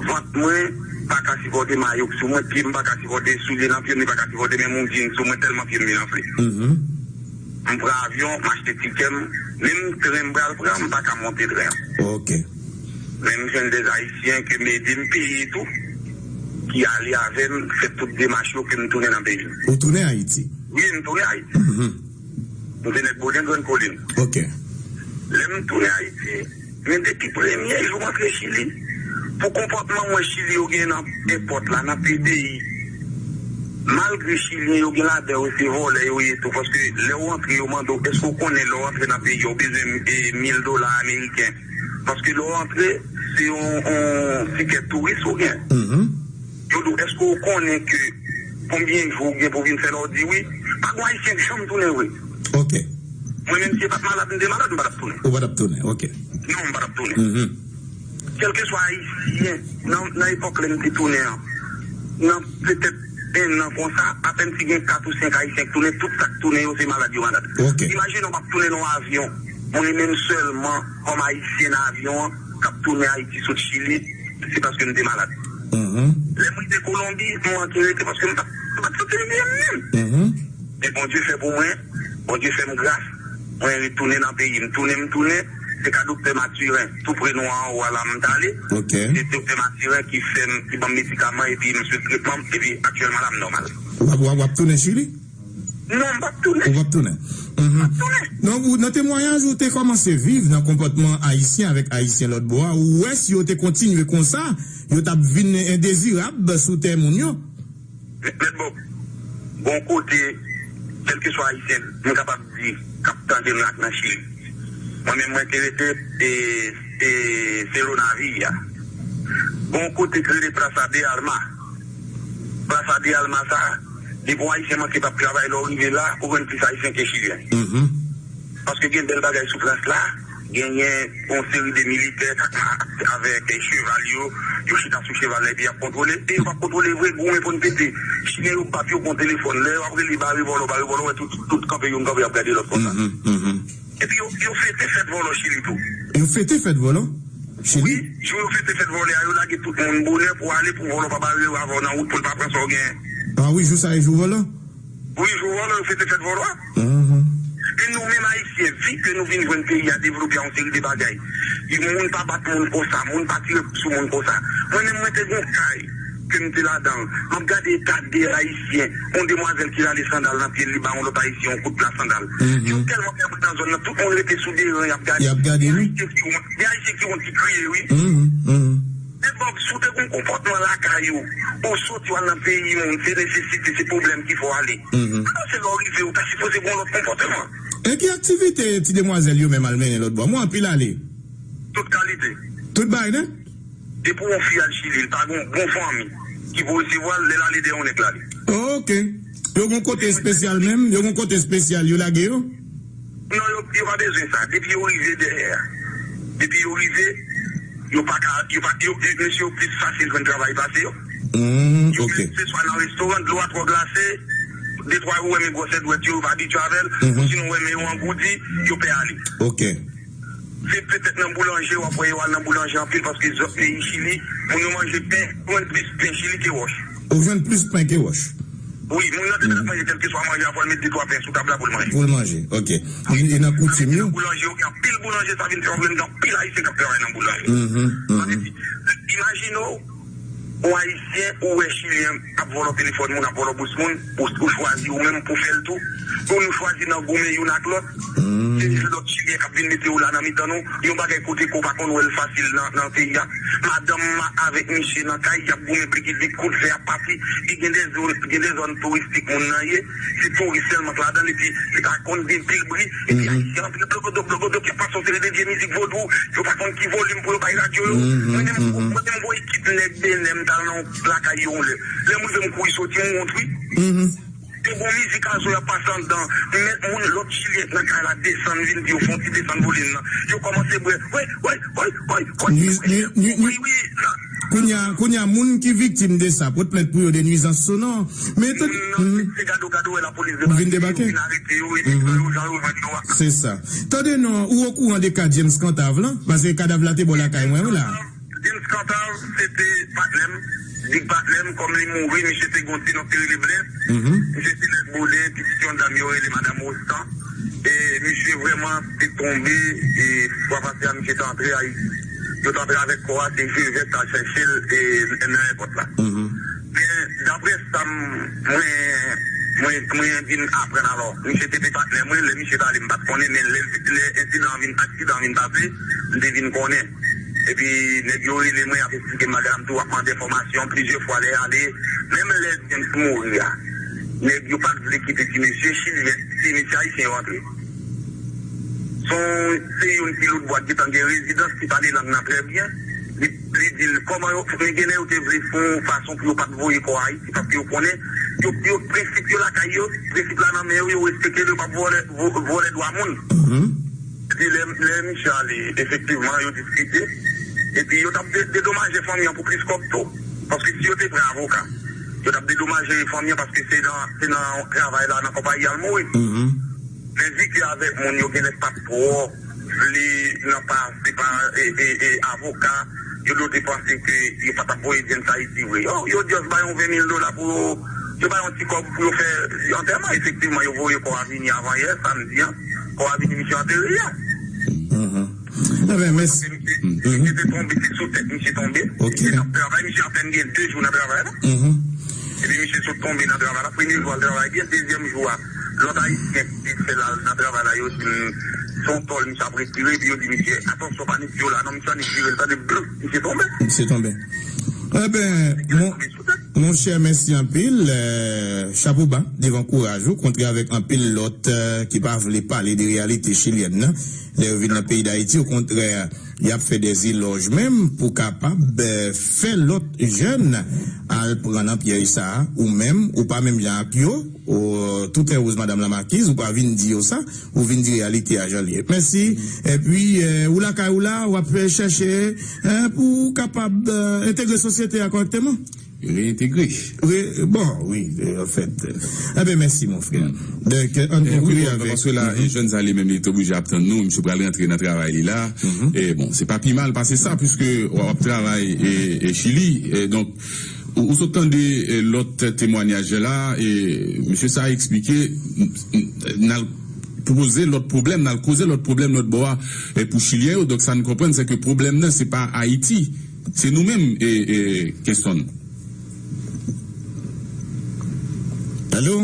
vant mwen pa ka sipòte mayo k sou mwen, pye m pa ka sipòte soulye nan pye m, li pa ka sipòte menm yon djin sou mwen, tèlman pye m vin anfle. M pran avyon, m achte tikè m, menm tren m pral pran, m pa ka monte tren an. Ok. Men m jwenn de Ayisyen ke m ede m peye tou, ki ale avè m, fè tout demach yo ke m tounen nan peyi m. Ou tounen Ayiti? Wi, m tounen Ayiti. M se nèg Boden, Grann Kolin. Ok. Lè m tounen Ayiti, men depi premye jou m antre Chili, pou konpòtman mwen Chili yo gen nan èpòt la, nan P D I, malgre Chilyen yo gen ladan yo se vòlè yo ye tou, paske lè w antre yo mande w, èske w konnen lè w antre nan peyi a, w bezwen, e, mil dola ameriken? Paske lè w antre, se yon, yon tikè touris ou gen. Yo di w, èske w konnen ke konbyen jou w gen pou w vin fè la, w di wi. Pa gen Ayisyen k janm tounen vre. Ok. Mwen menm si e pa t malad m te malad, m pa t ap tounen. Ou pa t ap tounen, ok. Non, m pa t ap tounen. Kèlkeswa Ayisyen, nan, nan epòk lè m te tounen an, nan petèt en an konsa, apèn si gen kat ou senk Ayisyen k tounen, tout sa k tounen yo se malad yo malad. Ok. Imajine w ap tounen nan yon avyon, mwen menm sèlman, kòm Ayisyen nan avyon an, k ap tounen Ayiti sot Chili, se paske m te malad. Lè m rive Kolonbi, m manke rete paske m pa, m pa t santi m byen menm. Men Bondye fè pou mwen, Bondye fè m gras, mwen retounen nan peyi m. Tounen m tounen, se ka doktè Mathurin, tou pre nou an, anwo a la m t ale. Ok. Se doktè Mathurin ki fè m, ki ban m medikaman epi m swiv tretman m, epi aktyèlman la m nòmal. W ap, w ap, w ap tounen Chili? Non, m p ap tounen. Ou p ap tounen? M p ap tounen. Donk, ou, nan temwayaj ou te kòmanse viv nan konpòtman Ayisyen avèk Ayisyen lòt bò a, ou wè si yo te kontinye konsa, yo t ap vin endezirab sou tè moun yo? Mèt Bob, gon kote, kèlkeswa Ayisyen, m kapab di, k ap tande m la nan Chili. Mwen menm, mwen te rete, e, e, Selonavi a. Gon kote k rele Plaza de Armas. Plaza de Armas sa, depi yon Ayisyen manke p ap travay, lè w rive la, ou jwenn plis Ayisyen ke Chilyen. Paske gen bèl bagay sou plas la, genyen yon seri de militè k ap ma-, avèk cheval yo, yo chita sou cheval la epi y ap kontwole, e yo p ap kontwole vre, goumen pou n pete. Chilyen yo bat yo kon telefòn, lè y ap rele bare vòlò, bare vòlò, wè tout, tout kanpe, youn kanpe, y ap gade lòt konsa. Epi yo, yo fete fèt vòlò Chili tou. Yo fete fèt vòlò Chili? Wi, jou yo fete fèt vòlò a, yo lage tout moun bonè pou ale, pou vòlò pa bare yo avè w nan wout, pou l pa pran sa w genyen. Ah wi, jou sa e jou vòlò? Wi, jou vòlò, yo fete fèt vòlò a. E nou menm Ayisyen, vi ke nou vin jwenn peyi a devlope a yon seri de bagay. Moun pa bat moun konsa, moun pa tire sou moun konsa. Mwen menm, mwen te gen yon kay ke m te ladan l. M ap gade eta de Ayisyen. Yon demwazèl ki rale sandal nan pye l, li ba yon lòt Ayisyen yon kout pla sandal. Yo tèlman fè bri nan zòn nan, tout moun rete sou de ran, y ap gade. Y ap gade, wi. Gen Ayisyen ki wont, gen Ayisyen ki wont, ki kriye, wi. Men Bob, si w te gen yon konpòtman lakay ou, ou soti w al nan peyi moun, se nesesite, se pwoblèm ki fè w ale. Alò se lè w rive, ou ta sipoze gen yon lòt konpòtman. E ki aktivite ti demwazèl yo menm al mennen lòt bò? Mwen anpil ale. Tout kalite. Tout bagay nèt? Depi yon fi al Chili, li pa gen yon bon fanmi ki pou resevwa l, lè l ale dèyè yon nèg l ale. Ok. Yo gen yon kote espesyal menm? Yo gen yon kote espesyal yo lage yo? Non, yo, yo pa bezwen sa. Depi yo rive dèyè a. Depi yo rive, yo pa ka, yo pa, yo, yo, mesye yo plis fasil jwenn travay pase yo. Yo, ok. Se swa nan restoran, dlo a twò glase, de twa ou wè men gwosè dwèt yo, yo pa abitye avè l, osinon ou wè men yo angoudi, yo pè ale. Ok. Se petèt nan boulanje, w ap wè yo al nan boulanje anpil, paske zòt peyi Chili, moun yo manje pen, ou jwenn plis pen Chili ke wòch. Ou jwenn plis pen ke wòch? Wi, moun nan te mèt ap manje kèlkeswa manje a, fò l met de twa pen sou tab la pou l manje. Pou l manje, ok. E, e nan koutim yo? Nan boulanje, yo gen anpil boulanje, sa vin fè w jwenn gen anpil Ayisyen k ap travay nan boulanje. Sa vle di, imajine w, yon Ayisyen, ou wè Chilyen ap vòlò telefòn moun, ap vòlò bous moun, ou, ou chwazi ou menm pou fè l tou. Pou nou chwazi nan goumen youn ak lòt. Se lòt Chilyen k ap vin mete yo la nan mitan nou. Yon bagay kote ke w pa konn wè l fasil nan, nan peyi a. Madanm avèk misye nan kay, y ap goumen blikidik, kout fè ap pati. E gen de zòn, gen de zòn touristik moun nan ye. Se touris sèlman k ladan l, epi li pa konn gen pil bri. Epi Ayisyen anpil blogodo, blogodo k ap pase yon seri de vye mizik vodou. Yo pa konn ki volim pou yo bay radyo yo. Mwen menm, mwen menm, voye kit nèg Benè, m t al nan yon lakay yo yon lè. Lè m rive, m kouri soti, m wont, wi. Yo gon mizik azo y ap pase anndan. Mèt moun lòt chilyen k nan kay la desann vin di yo fè yon ti desann volim nan. Yo kòmanse bwè. Wi, wi, wi, wi, wi, wi, wi, wi, wi, nan. Kounye a, kounye a, moun ki viktim de sa pot plent pou yo de nwizans sonò. Men tout moun nan se gado gado wè lapolis debake, vin debake, vin arete yo, epi pran yo jan yo jwenn yo a. Se sa. Tande non, ou okouran de ka James Cantave lan? Paske kadav la te bò lakay mwen, wi la. James Cantave, se te patnè m, big patnè m, kòm li mouri, misye te gon ti nonm ki rele Blaise. Misye se nèg Boden, pitit yon dam yo rele Madanm Rostan. E misye vrèman te tonbe, e fwa pase a misye te antre Ayiti. Yo te antre avèk kò a, se Jevè t al chèche l, e, nan èpòt la. Men, daprè sa m, mwen, mwen, mwen vin aprann alò, misye te te patnè mwen, lè misye t ale m pa t konnen, men lè, lè ensidan an vin, aksidan an vin pase, m te vin konnen. Epi, nèg yo rele mwen, y ap eksplike m bagay la, m tou ap mande enfòmasyon, plizyè fwa lè y ale, menm lè James mouri a, nèg yo pa t vle kite ti mesye chilyen, ti mesye ayisyen yo antre. Se yon, se youn ki lòtbò a ki gentan gen rezidans, ki pale lang nan trè byen. Li, li di l kòman yo, men gen lè yo te vle fè yon fason pou yo pa t voye kò Ayiti, paske yo konnen, yo, yo, prensip yo lakay yo, prensip la nan men yo, yo respekte l, yo p ap vòlè, vo-, vòlè dwa moun. Epi lè, lè misye ale, efektivman, yo diskite. Epi yo t ap de-, dedomaje fanmi an pou plis kòb tou. Paske si yo te pran avoka, yo t ap dedomaje fanmi an paske se nan, se nan travay la, nan konpayi a l mouri. Men vi ke avèk moun yo genlè pa t twò vle nan pase pa, e, e, e, avoka, yo dwe te panse ke yo pa t ap voye James Ayiti vre. Yo, yo just bay yon ven mil dola pou yo, yo bay yon ti kòb pou yo fè antèman. Efektivman, yo voye kò a vini avan yè, samdi an. Kò a vini, misye antere yè. Enben, mèsi. Misye te tonbe, se sou tèt misye tonbe. Misye t ap travay, misye apèn gen de jou nan travay la. Epi misye sot tonbe nan travay la. Premye jou al travay byen, dezyèm jou a, lòt ayisyen ki fè l al nan travay la, yo di m se yon tòl misye ap retire, epi yo di misye, atansyon, pa nik tire w la non, misye annik tire l, tande, blup, misye tonbe. Misye tonbe. Enben, mon, monchè, mèsi anpil. Eh, chapo ba devan kouraj ou, kontre avèk anpil lòt, eh, ki pa vle pale de reyalite chilyèn nan. Lè yo vin nan peyi Dayiti, okontrè, y ap fè dèzelòj menm pou kapab, eh, fè lòt jèn al pran nan pyèj sa a. Ou menm, ou pa menm jan ak yo, ou, tout è woz madanm la makiz, ou pa vin di yo sa, ou vin di reyalite a jan l ye. Mèsi. Epi, eh, ou lakay ou la, w ap chèche, eh, pou w kapab, eh, entegre sosyete a kòrèkteman. Reyentegre. Re-, bon, wi, eh, anfèt. Enben, mèsi, mon frè. Donk, ann konklui avèk. Paske la, jèn sa li menm, li te oblije ap tann nou, misye pral rantre nan travay li la. E bon, se pa pi mal pase sa, piske w ap travay e, e Chili. E donk, ou, ou sot tande, e, lòt temwanyaj la, e misye sa eksplike, n, n, n al poze lòt pwoblèm, n al koze lòt pwoblèm lòt bò a, e pou Chilyen yo. Donk, sa n konprann, se ke pwoblèm nan, se pa Ayiti. Se nou menm, e, e, Keston. Alo?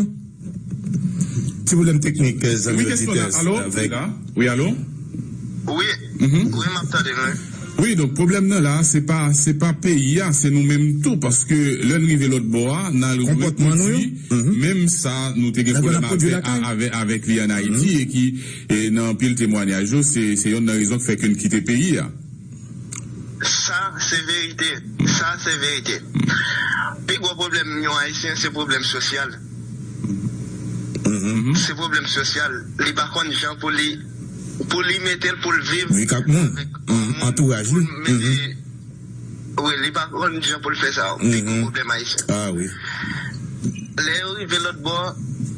Ti pwoblèm teknik, eh, zanmi oditè, avèk. Wi, alo? Wi, wi, m ap tande nou, wi. Wi, donk, pwoblèm nan la, se pa, se pa peyi a, se nou menm tou, paske lè n rive lòt bò a, n al repwodui menm sa nou te gen pwoblèm avè-, avè-, avèk li ann Ayiti, e ki, e nan anpil temwanyaj yo, se, se yonn nan rezon k fè ke n kite peyi a. Sa, se verite. Sa, se verite. Pi gwo pwoblèm yon Ayisyen, se pwoblèm sosyal. Se pwoblèm sosyal. Li pa konn jan pou li, pou li mete l, pou l viv. Viv ak moun. Avèk moun, antouraj li. Wi, li pa konn jan pou l fè sa. Pi gwo pwoblèm Ayisyen. Ah wi. Lè yo rive lòt bò,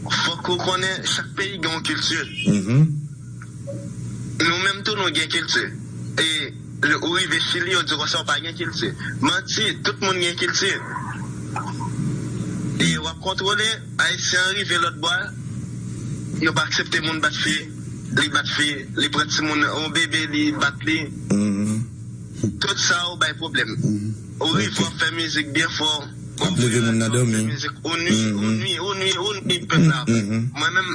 fòk ou konnen chak peyi gen yon kilti. Nou menm tou, nou gen kilti. E lè ou rive Chili, yo di konsa ou pa gen kilti. Manti, tout moun gen kilti. E w ap kontwole, Ayisyen an rive lòt bò, yo pa aksepte moun bat fi, li bat fi, li pran timoun, yon bebe, li bat li. Tout sa ou bay pwoblèm. Ou rive, w ap fè mizik byen fò. W ap leve moun nan dòmi. Ou nwi, ou nwi, ou nwi, ou nwi pèp la. Mwen menm,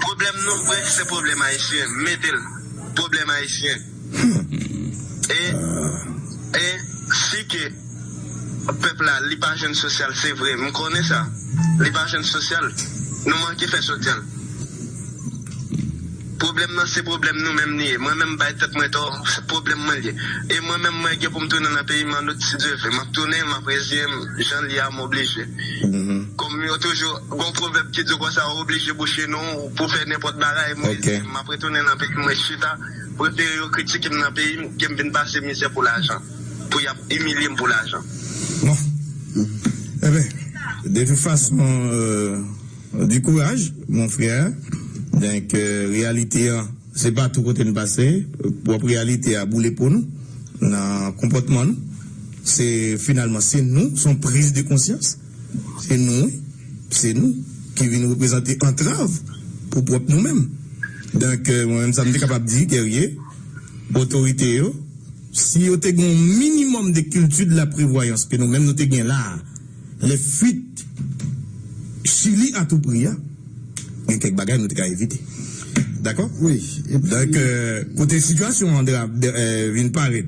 pwoblèm nou vre, se pwoblèm ayisyen. Mete l. Pwoblèm ayisyen. E, e, si ke pèp la, li pa jwenn sosyal, se vre. M konnen sa. Li pa jwenn sosyal. Nou manke fè sosyal. Pwoblèm nan se pwoblèm nou menm li ye. Mwen menm bay tèt mwen tò, se pwoblèm mwen li ye. E mwen menm mwen gen pou m tounen nan peyi m an out si Dye vle. M ap tounen, m ap reziye m, jan l ye a m oblije. Yo toujou gon pwovèb ki di konsa, ou oblije bouche non w pou fè nenpòt bagay. Mwen, m ap retounen nan peyi m, mwen chita, prefere yo kritike m nan peyi m ke m vin pase mizè pou lajan, pou y ap imilye m pou lajan. Bon. Eben, de tout fason, euh, du courage, mon frère. Donk, euh, reyalite an, se pa tou kote n pase, pwòp reyalite a boule po nou, nan konpòtman nou. Se, finalman, se nou, se yon priz de konsyans. Se nou, wi. Se nou ki vin reprezante antrav pou pwòp nou menm. Donk, euh, mwen menm, sa m te kapab di, Guerrier, otorite yo, si yo te gen yon minimòm de kilti de la prevwayans ke nou menm nou te gen la a, lè fuit Chili a tou pri a, gen kèk bagay nou te ka evite. Dakò? Wi. Donk, euh, kote sitiyasyon an dra- de- euh, vin parèt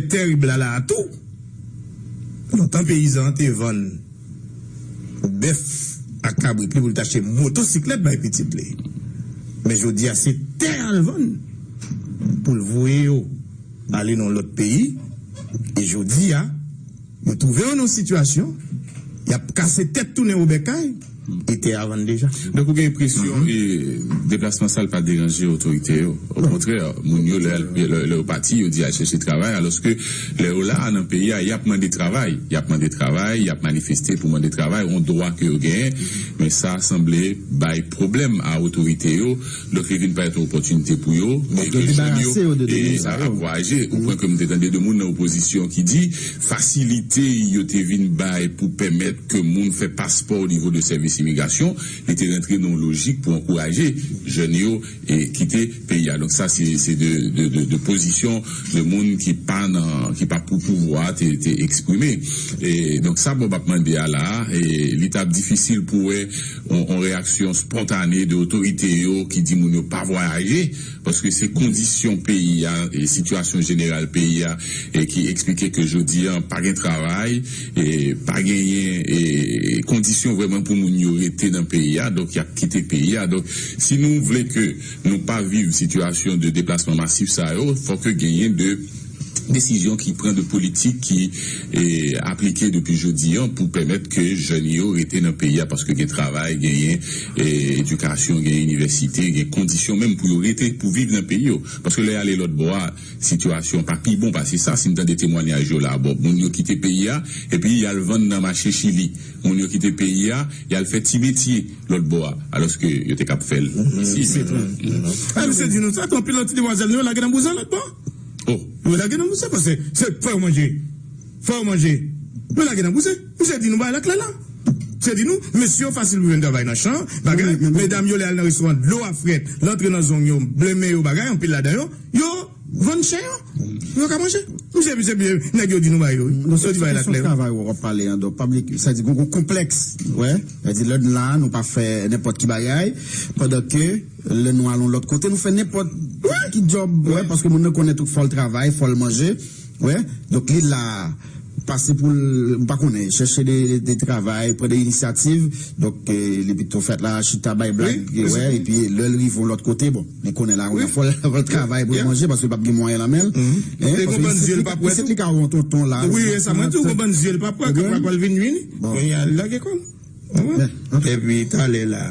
tèrib la la a tou, lontan peyizan an te vann bèf ak kabrit li pou l t achte motosiklèt bay pitit li. Men jodi a, se tè a l vann pou l voye yo ale nan lòt peyi. E jodi a, yo twouve yo nan yon sitiyasyon, y ap kase tèt tounen obèkay, e tè a vann deja. Donk, ou gen enpresyon, e, deplasman sa l pa deranje otorite yo. Okontrè, moun yo, lè, lè, lè yo pati, yo di al chèche travay, alòske lè yo la a nan peyi a, y ap mande travay. Y ap mande travay, y ap manifeste pou mande travay, yon dwa ke yo genyen. Men sa sanble bay pwoblèm a otorite yo. Donk, li vin parèt yon opòtinite pou yo, e ke jèn yo, e, a ankouraje. Ou pran ke m te tande de moun nan opozisyon ki di, fasilite yo te vin bay pou pèmèt ke moun fè paspò o nivo de sèvis imigrasyon, li te rantre nan yon lojik pou ankouraje jèn yo, e, kite peyi a. Donk, sa, se, se de, de, de, de pozisyon de moun ki pa nan, ki pa pou pouvwa te, te eksprime. E, donk, sa Bob ap mande a la a, e, li t ap difisil pou wè yon, yon reyaksyon spontane de otorite yo ki di moun yo pa vwayaje, paske se kondisyon peyi a, e sitiyasyon jeneral peyi a, e ki eksplike ke jodi a pa gen travay, e pa genyen, e kondisyon vrèman pou moun yo rete nan peyi a, donk y ap kite peyi a. Donk, si nou vle ke nou pa viv sitiyasyon de deplasman masif sa yo, fòk genyen de desizyon ki pran, de politik ki, e, aplike depi jodi a pou pèmèt ke jèn yo rete nan peyi a, paske gen travay, genyen, e, edikasyon, genyen inivèsite, gen kondisyon menm pou yo rete, pou viv nan peyi yo. Paske lè y ale lòt bò a, sitiyasyon pa pi bon pase sa. Si n tande temwanyaj yo la, bon, moun yo kite peyi a, epi y al vann nan mache Chili. Moun yo kite peyi a, y al fè ti metye lòt bò a, alòske yo te kab fè l isi. A, misye di nou sa, tou anpil lòt ti demwazèl nou yo lage nan bouzen lòt bò. Oh. Yo lage nan bouzen, paske se fè yo manje. Fè yo manje. Yo lage nan bouzen. Misye di nou bagay la klè la. Misye di nou, mesye yo fasil pou jwenn travay nan chan, bagay, medam yo lè al nan restoran, dlo a frèt, l antre nan zong yo, blenmen yo, bagay, anpil ladan yo, yo vann chè yo. Yo ka manje. Misye, misye, misye, nèg yo di nou bagay yo. Yo di bagay la klè. Travay w ap pale an, donk, pa bliye, sa di gon, gon konplèks. Wè. Sa di lè n la, nou pa fè nenpòt ki bagay, pandan ke lè nou al yon lòt kote, nou fè nenpòt ki djòb, wè, paske moun nan konnen tou fò l travay, fò l manje. Wè. Donk, li la, pase pou l, m pa konnen, chèche de, de travay, pran de inisyativ. Donk, e, li pito fèt la, chita bay blag, wè, epi lè l rive yon lòt kote, bon, li konnen la, kounye a fò l, fò l travay pou l manje, paske l p ap gen mwayen nan men l. E gon bann zye l p ap wè tou. Pitit li ka wè yon tonton la. Wi, e sa mwen di w, gon bann zye l p ap wè, k ap wè l vin vini. Bon. Kounye a, l lage kò l. Epi talè la,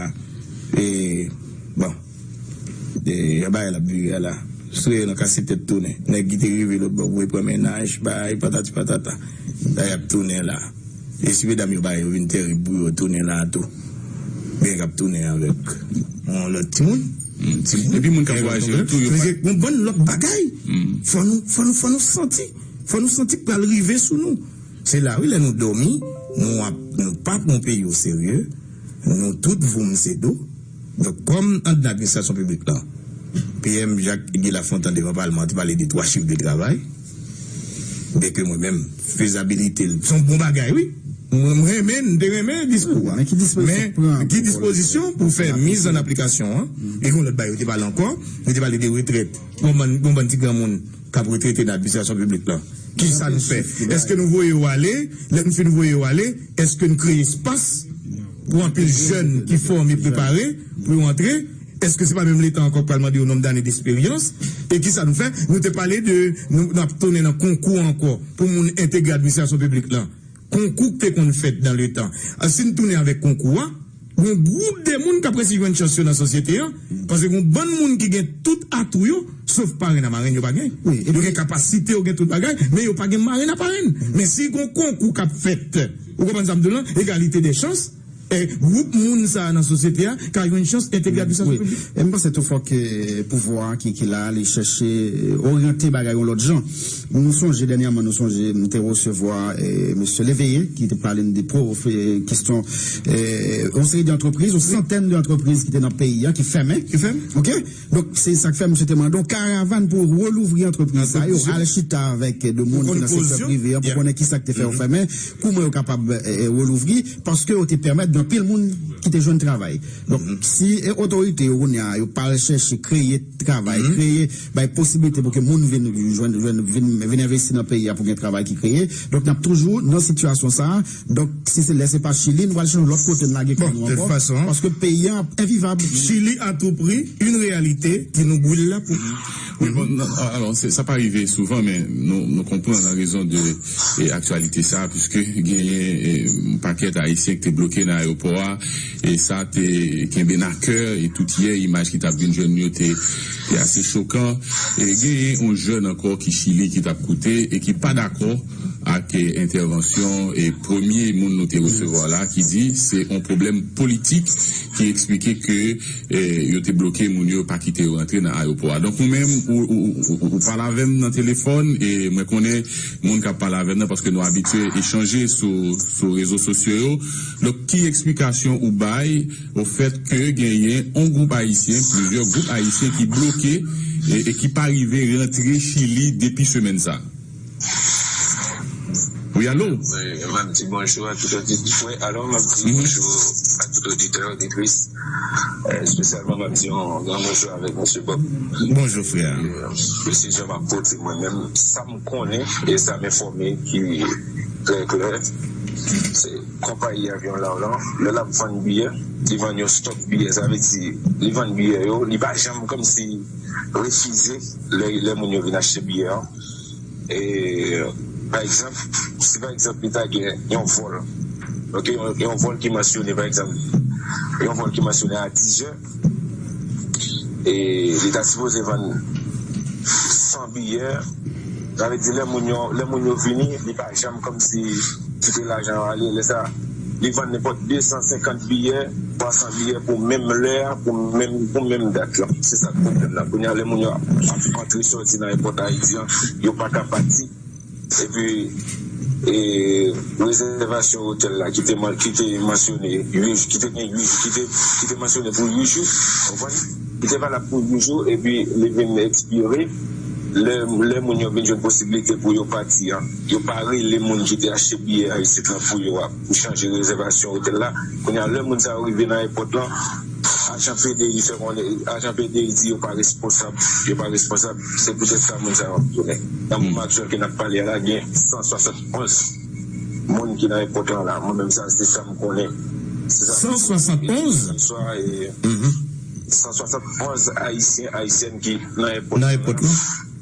e, bon, e, yon bagay l ap vire a la. Sou yo nan kase tèt tounen. Nèg ki te rive lòt bò pou yo pran mennaj, bay, patati patata. La y ap tounen la. E si medam yo bay yo vin tèrib pou yo tounen la tou. Gen k ap tounen avèk yon lòt timoun. Timoun. Epi moun k ap vwayaje yo tou, yo pa. Yon bann lòt bagay. Fò nou, fò nou, fò nou santi. Fò nou santi k pral rive sou nou. Se la, wi, lè nou dòmi, nou ap, nou pa pran peyi o serye, nou tout voum se do. Donk, kòm anndan administrasyon piblik lan, P M Jacques Guy Lafontant devan palman an te pale de twa chif de travay, byenke mwen menm, fezabilite l, se yon bon bagay, wi. Mwen, mwen renmen, m te renmen diskou a. Men ki dispozisyon pou fè miz an aplikasyon an? E gen lòt bagay, yo te pale ankò, yo te pale de retrèt. Gon bann, gon bann ti granmoun k ap retrete nan administrasyon piblik lan. Kisa nou fè? Èske nou voye yo ale? Lè nou fin voye yo ale, èske n kreye espas pou anpil jèn ki fòme, prepare, pou yo antre? Èske se pa menm Leta ankò k pral mande yo nonb dane desperyans? E kisa nou fè? Nou te pale de, nou, n ap tounen nan konkou ankò pou moun entegre administrasyon piblik lan. konkou ki te konn fèt dan le tan. A, si n tounen avèk konkou a, gon gwoup de moun k ap resi jwenn chans yo nan sosyete an, paske gon bann moun ki gen tout atou yo, sof parenn a marenn yo pa gen. Wi, epi yo gen kapasite, yo gen tout bagay, men yo pa gen marenn a parenn. Men si gon konkou k ap fèt, ou konprann sa m di w lan, egalite de chans, e, gwoup moun sa a nan sosyete a ka jwenn chans entegre administrasyon piblik. E m panse tou fòk, e, pouvwa a ki, ki la a, li chèche, e, oryante bagay yon lòt jan. Nou sonje dènyèman, nou sonje, m te resevwa, e, mesye Léveillé, ki te pale n de pwof-, e, kesyon, e, yon seri de antrepriz, yon santèn de antrepriz ki te nan peyi a, ki fèmen. Ki fèmen. Oke? Donk, se sa k fè misye te mande yon karavàn pou relouvri antrepriz sa yo, al chita avèk de moun ki nan sektè prive an pou konnen ki sa k te fè yo fèmen, kouman yo kapab, e, e, relouvri, paske yo te pèmèt gen anpil moun ki te jwenn travay. Donk, si, e, otorite yo kounye a, yo pa al chèche kreye travay, kreye, bay posiblite pou ke moun vin jwenn, jwenn, vin, vin envesti nan peyi a pou gen travay ki kreye. Donk, n ap toujou nan sitiyasyon sa a. Donk, si se lè se pa Chili, nou pral chanje lòt kote n lage kò nou ankò, paske peyi a envivab. Chili à tout prix, une réalité ki nou bril la pou. Wi, bon, non, alò, se, sa pa rive souvan, men nou, nou konprann an rezon de, e, aktyalite sa, puiske genyen, e, yon pakèt Ayisyen ki te bloke nan ayewopò a, e sa te kenbe n a kè, e tout yè, imaj ki t ap vin jwenn nou yo te, te ase chokan. E genyen yon jèn ankò ki Chili ki t ap koute e ki pa dakò ak, e, entèvansyon, e, premye moun nou te resevwa la, ki di se yon pwoblèm politik ki eksplike ke, e, yo te bloke moun yo, pa kite yo rantre nan ayewopò a. Donk, ou menm, ou, ou, ou, ou pale avè m nan telefòn, e mwen konnen moun k ap pale avè m nan, paske nou abitye echanje sou, sou rezo sosyo yo. Donk, ki eksplikasyon ou bay au fait que genyen yon gwoup ayisyen, plizyè gwoup ayisyen ki bloke e, e ki pa rive rantre Chili depi semèn sa? Wi, alo? Wi, m ap di bonjou a tout oditè. Wi, alò, m ap di bonjou a tout oditè, oditris. E, espesyalman, m ap di yon gran bonjou avèk mesye Bob. Bonjou, frè. E, mesye Jean Marc Gauthier, mwen menm, sa m konnen e sa m enfòme ki trè klè, se konpayi avyon la, la, lè l ap vann biyè, li vann yon stòk biyè. Sa vle di, li vann biyè yo, li pa janm kòmsi refize lè, lè moun yo vin achte biyè an. E, pa egzanp, si pa egzanp, li ta gen yon vòl, oke, yon, yon vòl ki mansyone, pa egzanp, yon vòl ki mansyone a dizè, e li ta sipoze vann san biyè. Sa vle di, lè moun yo, lè moun yo vini, li pa janm kòmsi kite lajan yo ale. Lè sa, li vann nenpòt de san senkant biyè, twa san biyè pou menm lè a, pou menm, pou menm dat la. Se sa k pwoblèm nan. Kounye a, lè moun yo ap antre sòti nan ayewopò Ayiti an, yo pa ka pati. Epi, e, rezèvasyon otèl la ki te man-, ki te mansyone uit, ki te gen uit, ki te, ki te mansyone pou uit jou, w konprann? Ki te valab pou uit jou, epi li vin ekspire. Lè, lè moun yo vin jwenn posiblite pou yo pati an, yo pa rele moun ki te achte biyè a isit lan pou yo a, pou chanje rezèvasyon otèl la. Kounye a, lè moun sa yo rive nan ayewopò lan, ajan P D I fè konnen, ajan P D I di yo pa responsab, yo pa responsab. Se poutèt sa moun sa yo ap tounen. Nan moman aktyèl ke n ap pale a la, gen san swasann onz moun ki nan ayewopò lan la. Mwen menm, sa, se sa m konnen. Se sa m konnen. San swasann onz? San swasann onz Ayisyen, Ayisyèn ki nan ayewopò lan.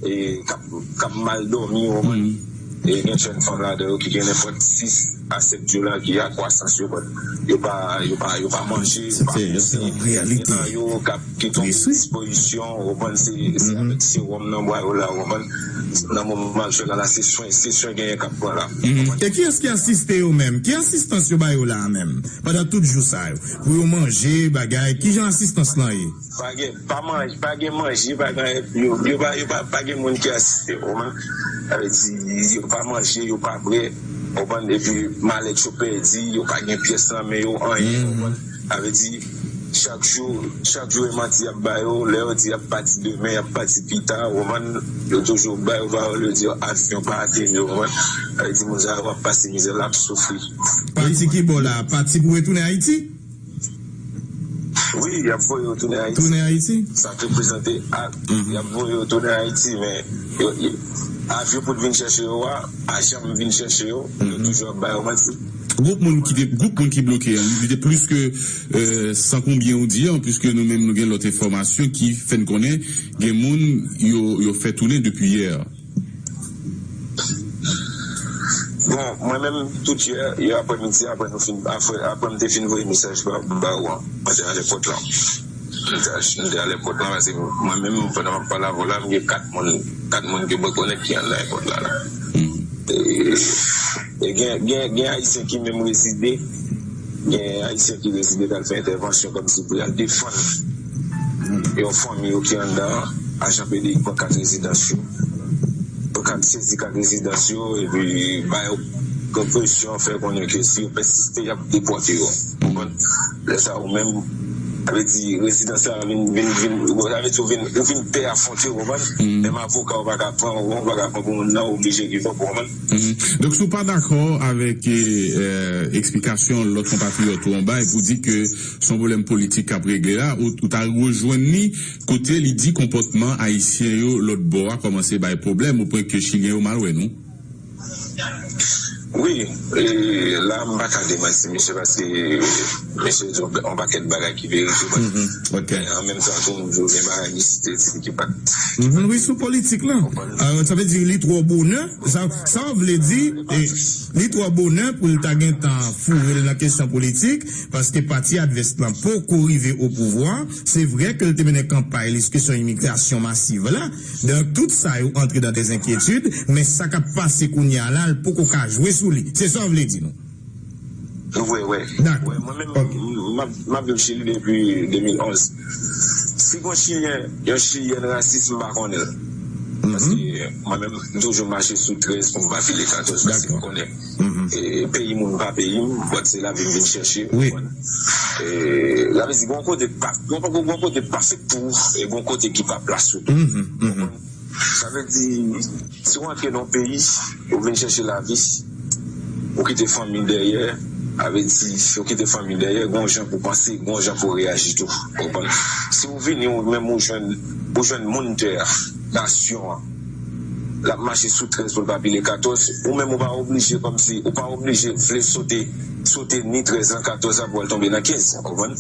E k ap, k ap mal dòmi, w konprann? E gen jèn fanm ladan yo ki gen nenpòt sis a sèt jou la ki a kwasans yo, but yo pa, yo pa, yo pa manje, yo pa bwè, gen nan yo k ap, ki tonbe dispozisyon, w konprann, se, se avèk sewòm nan bwa yo la, w konprann, nan moman aktyèl la, la, se swen, se swen genyen k ap pran la. E kiyès ki asiste yo menm? Ki asistans yo ba yo la a menm? Pandan tout jou sa yo. Pou yo manje, bagay, kijan asistans lan ye? Pa gen, pa manje, pa gen manje, pa gen, yo, yo pa, yo pa, pa gen moun ki asiste, w konprann? Sa vle di, yo pa manje, yo pa bwè, w konprann? Epi malèt yo pèdi, yo pa gen pyès nan men yo, anyen, w konprann? Sa vle di, chak jou, chak jou e manti y ap ba yo, lè yo di y ap pati demen, y ap pati pita, w konprann? Yo toujou ba yo pawòl, yo di avyon pa ateri, w konprann? Sa vle di, moun sa yo ap pase mizè, l ap soufri. Pati ki bò la? Pati pou retounen Ayiti? Wi, y ap voye yo tounen Ayiti. Tounen Ayiti? Sa k reprezante a, y ap voye yo tounen Ayiti, men yo, yo, avyon pou t vin chèche yo a, pa janm vin chèche yo, yo toujou ap ba yo manti. Gwoup moun ki te, gwoup moun ki bloke an, li te plis ke, euh, san konbyen ou di an, puiske nou menm nou gen lòt enfòmasyon ki fè n konnen gen moun yo, yo fè tounen depi yè. Bon, mwen menm, tout yè, yè aprèmidi, apre nou fin, apre, apre m te fin voye mesaj ba, ba ou an, mwen te alè pòt la. M te al- m te alè pòt la, paske mwen menm, pandan m ap pale avè w la, m gen kat moun, kat moun ke mwen konnen ki anndan èpòt la, la. E, e gen, gen, gen Ayisyen ki menm rezide, gen Ayisyen ki rezide k al fè entèvansyon kòmsi pou y al defann yon fanmi yo ki anndan an, ajan P D I pran kat rezidans yo, pran kat, sezi kat rezidans yo, epi ba yo pran presyon, fè konnen ke si yo pèsiste, y ap depòte yo. Ou konprann? Lè sa a, ou menm, sa vle di, rezidans la vin, vin, vin, sa vle di, ou vin, ou vin pè afwonte, ou konprann? Menm avoka, ou pa ka pran, ou pa ka pran pou moun nan, ou oblije give up, ou konprann? Donk, si w pa dakò avèk, eh, eh, eksplikasyon lòt konpatriyòt ou an bay pou di ke se yon pwoblèm politik k ap regle la, ou, ou ta rejwenn li kote li di konpòtman ayisyen yo lòt bò a kòmanse bay pwoblèm, o pwen ke chilyen yo mal wè nou? Wi, e, la, m pa ka demanti misye, paske misye di yon, yon pakèt bagay ki verite, men an menm tan tou, m di w gen bagay misye te di ki pa t. Wi, sou politik lan. Sa vle di li twò bonè. Sa, sa w vle di, e, li twò bonè pou l ta gentan foure l nan kesyon politik, paske pati advès lan poko rive o pouvwa. Se vre ke l te mennen kanpay li sou kesyon imigrasyon masiv la. Donk, tout sa yo antre dan dèzenkyetid, men sa k ap pase kounye a la, l poko ka jwe sou li. Se sa w vle di nou? Wi, wi. Dakò. Wi, mwen menm, m ap, m ap viv Chili depi de mil onz. Si gon Chilyen, yon Chilyèn rasis, m pa konnen l. Paske mwen menm, m toujou mache sou trèz pou m pa pile katòz, paske m konnen, e, peyi moun pa peyi m, but se lavi m vin chèche, ou konprann? E, sa vle di, gon kote pa, gon, gon, gon kote pa fèt pou ou, e gon kote ki pa plas ou tou. Ou konprann? Sa vle di, si w antre nan yon peyi, ou vin chèche lavi, ou kite fanmi dèyè, sa vle di, si w kite fanmi dèyè, gon jan pou w panse, gon jan pou w reyaji tou. Ou konprann? Si w vini, ou menm ou jwenn, ou jwenn moun tè a, nasyon an, l ap mache sou trèz pou l pa pile katòz, ou menm ou pa oblije kòmsi, ou pa oblije vle sote, sote ni trèz lan, katòz la pou w al tonbe nan kenz, ou konprann?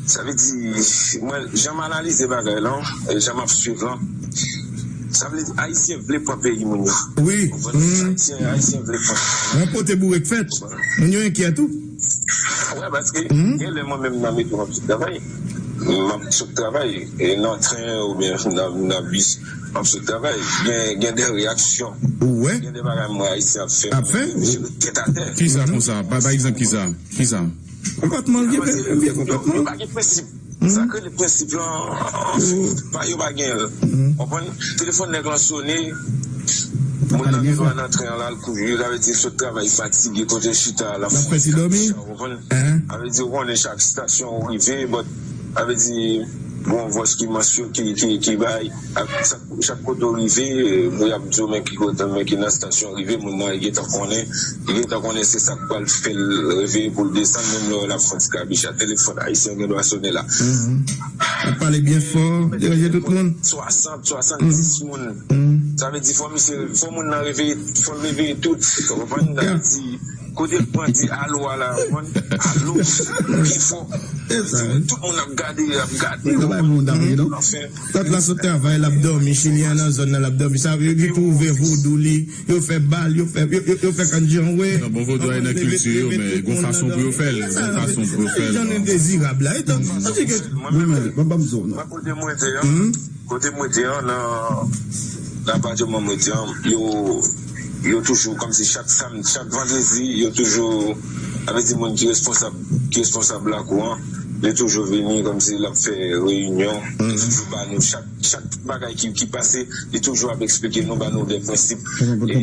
Sa vle di, mwen, jan m analize bagay lan, e jan m ap swiv lan, sa vle di, Ayisyen vle pran peyi moun yo. Wi. Ou konprann? Ayisyen, Ayisyen vle pran. Yon pote bourèk fèt. Moun yo enkyè tou. Wi, paske gen lè mwen menm nan metro m ap sot travay. M ap sot travay, e nan tren oubyen nan, nan bis, m ap sot travay. Gen, gen de reyaksyon. Ou wè? Gen de bagay m wè Ayisyen ap fè. Ap fè? Mwen menm, je ret tèt atè. Kisa konsa? Pa, pa egzanp, kisa? Kisa? Konpòtman l, vye, vye konpòtman. Yo pa gen prensip. Sa k rele prensip lan, pa, yo pa gen l. Konprann? Telefòn nèg lan sone, moun nan gen dwa nan tren an la, l kouri, sa vle di l sot travay, fatige, kote l chita, l ap fè ti dòmi. Konprann? Sa vle di, ou konnen chak estasyon ou rive, but, sa vle di, gon vòs ki mansyon, ki, ki, ki bay, ak sa Chak kote w rive, e, y ap di w men ki kote, men ki nan estasyon w rive, moun nan gentan konnen, li gentan konnen se sa k pral fè l reveye pou l desann, menm lè w wè l ap fè yon ti kabicha, telefòn ayisyen gen dwa sone la. Ap pale byen fò, deranje tout moun. Swasant, swasanndis moun. Sa vle di fò misye, fò moun nan reveye, fò l reveye tout. Ou konprann? Sa vle di, kote l pran di alo a la, ou konprann? Alo, pi fò. Tout moun ap gade, ap gade. Anfen. Lòt la sot travay, l ap dòmi, chilyen an nan zòn nan, l ap dòmi. Sa vle di, yo tou ouvè vodou li, yo fè bal, yo fè, yo, yo, yo fè kannjanwè. Nan bon vodou a nan kilti yo, men gon fason pou yo fè l, gon fason pou yo fè l. Jan endezirab la. Etan, sa vle di ke mwen menm, mwen, mwen, mwen, mwen, mwen, mwen, mwen, Kote m rete an, nan, nan apatima m rete an, yo, yo toujou, kòmsi chak sam-, chak vandredi, yo toujou, sa vle di moun ki responsab, ki responsab lakou an, li toujou vini, kòmsi l ap fè reyinyon, li toujou ba nou chak, chak bagay ki, ki pase, li toujou ap eksplike nou, ba nou de prensip, e li di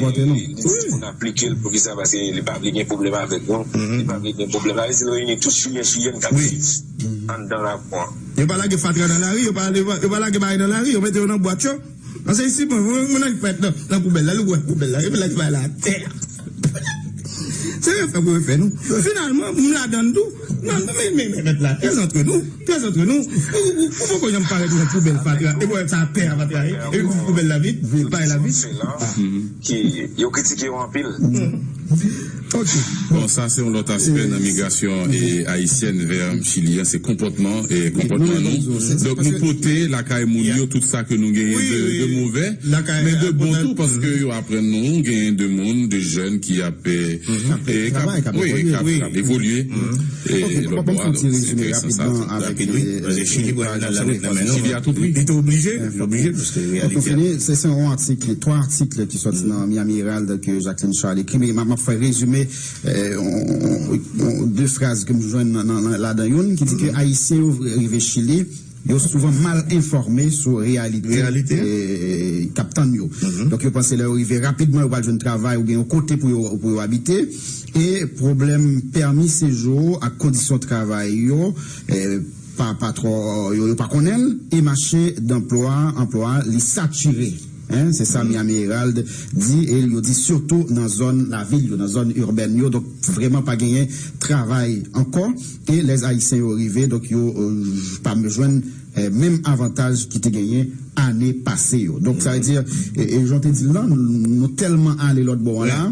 pou n aplike l, poukisa, paske li pa vle gen pwoblèm avèk nou, li pa vle gen pwoblèm, sa vle di l reyini tout chilyen, chilyèn k ap viv anndan lakou an. Yo pa lage fatra nan lari, yo pa, yo pa, yo pa lage bagay nan lari, yo mete yo nan bwat yo. Paske isi, bon, moun, moun nan ki fèt nan, nan poubèl la, li wè poubèl la, epi lage bagay la atè. Se refè pou refè nou. Finalman, m ladann tou. Non, men, men, men, mèt la, très entre nous, très entre nous. Ou, ou, ou poko janm parèt nan poubèl fatra, epi wè sa atè a, fatra, epi poubèl la vid, bagay la vid. Ki, yo kritike yo anpil. Ok. Bon, sa se yon lòt aspè nan migrasyon e ayisyèn vè Chili an, se konpòtman e konpòtman nou. Donk nou pote lakay moun yo tout sa ke nou genyen de, de move, men de bon tou, paske yo aprann nou genyen de moun, de jèn ki ap e k ap, wi, k ap, k ap evolye e lòt bò a. Donk se enteresan sa. Rapid, wi, paske Chili pral nan lane nan men nou. Chili a tou pri. Li te oblije, li oblije, paske reyalite a. Se, se yon atik, twa atik ki sòti nan Miami Herald ke Jacqueline Charles ekri, men m ap, m ap fè rezime, eh, on, on, on, de fraz ke m jwenn nan, nan, nan, ladan youn ki di ke Ayisyen yo rive Chili, yo souvan mal enfòme sou reyalite, eh, k ap tann yo. Donk, yo panse lè yo rive rapidman, yo pral jwenn travay oubyen yon kote pou yo, pou yo abite. E pwoblèm pèmi sejou ak kondisyon travay yo, eh, pa, pa twò, yo, yo pa konnen l, e mache danplwa, anplwa, li satire. Hein, se sa Miami Herald di, e yo di sitou nan zòn lavil yo, nan zòn irbèn yo, donk vrèman pa genyen travay ankò, e lè Ayisyen yo rive, donk yo, euh, pa jwenn, eh, menm avantaj ki te genyen ane pase yo. Donk sa vle di, e, e jan w te di l lan, nou, nou tèlman ale lòt bò an la,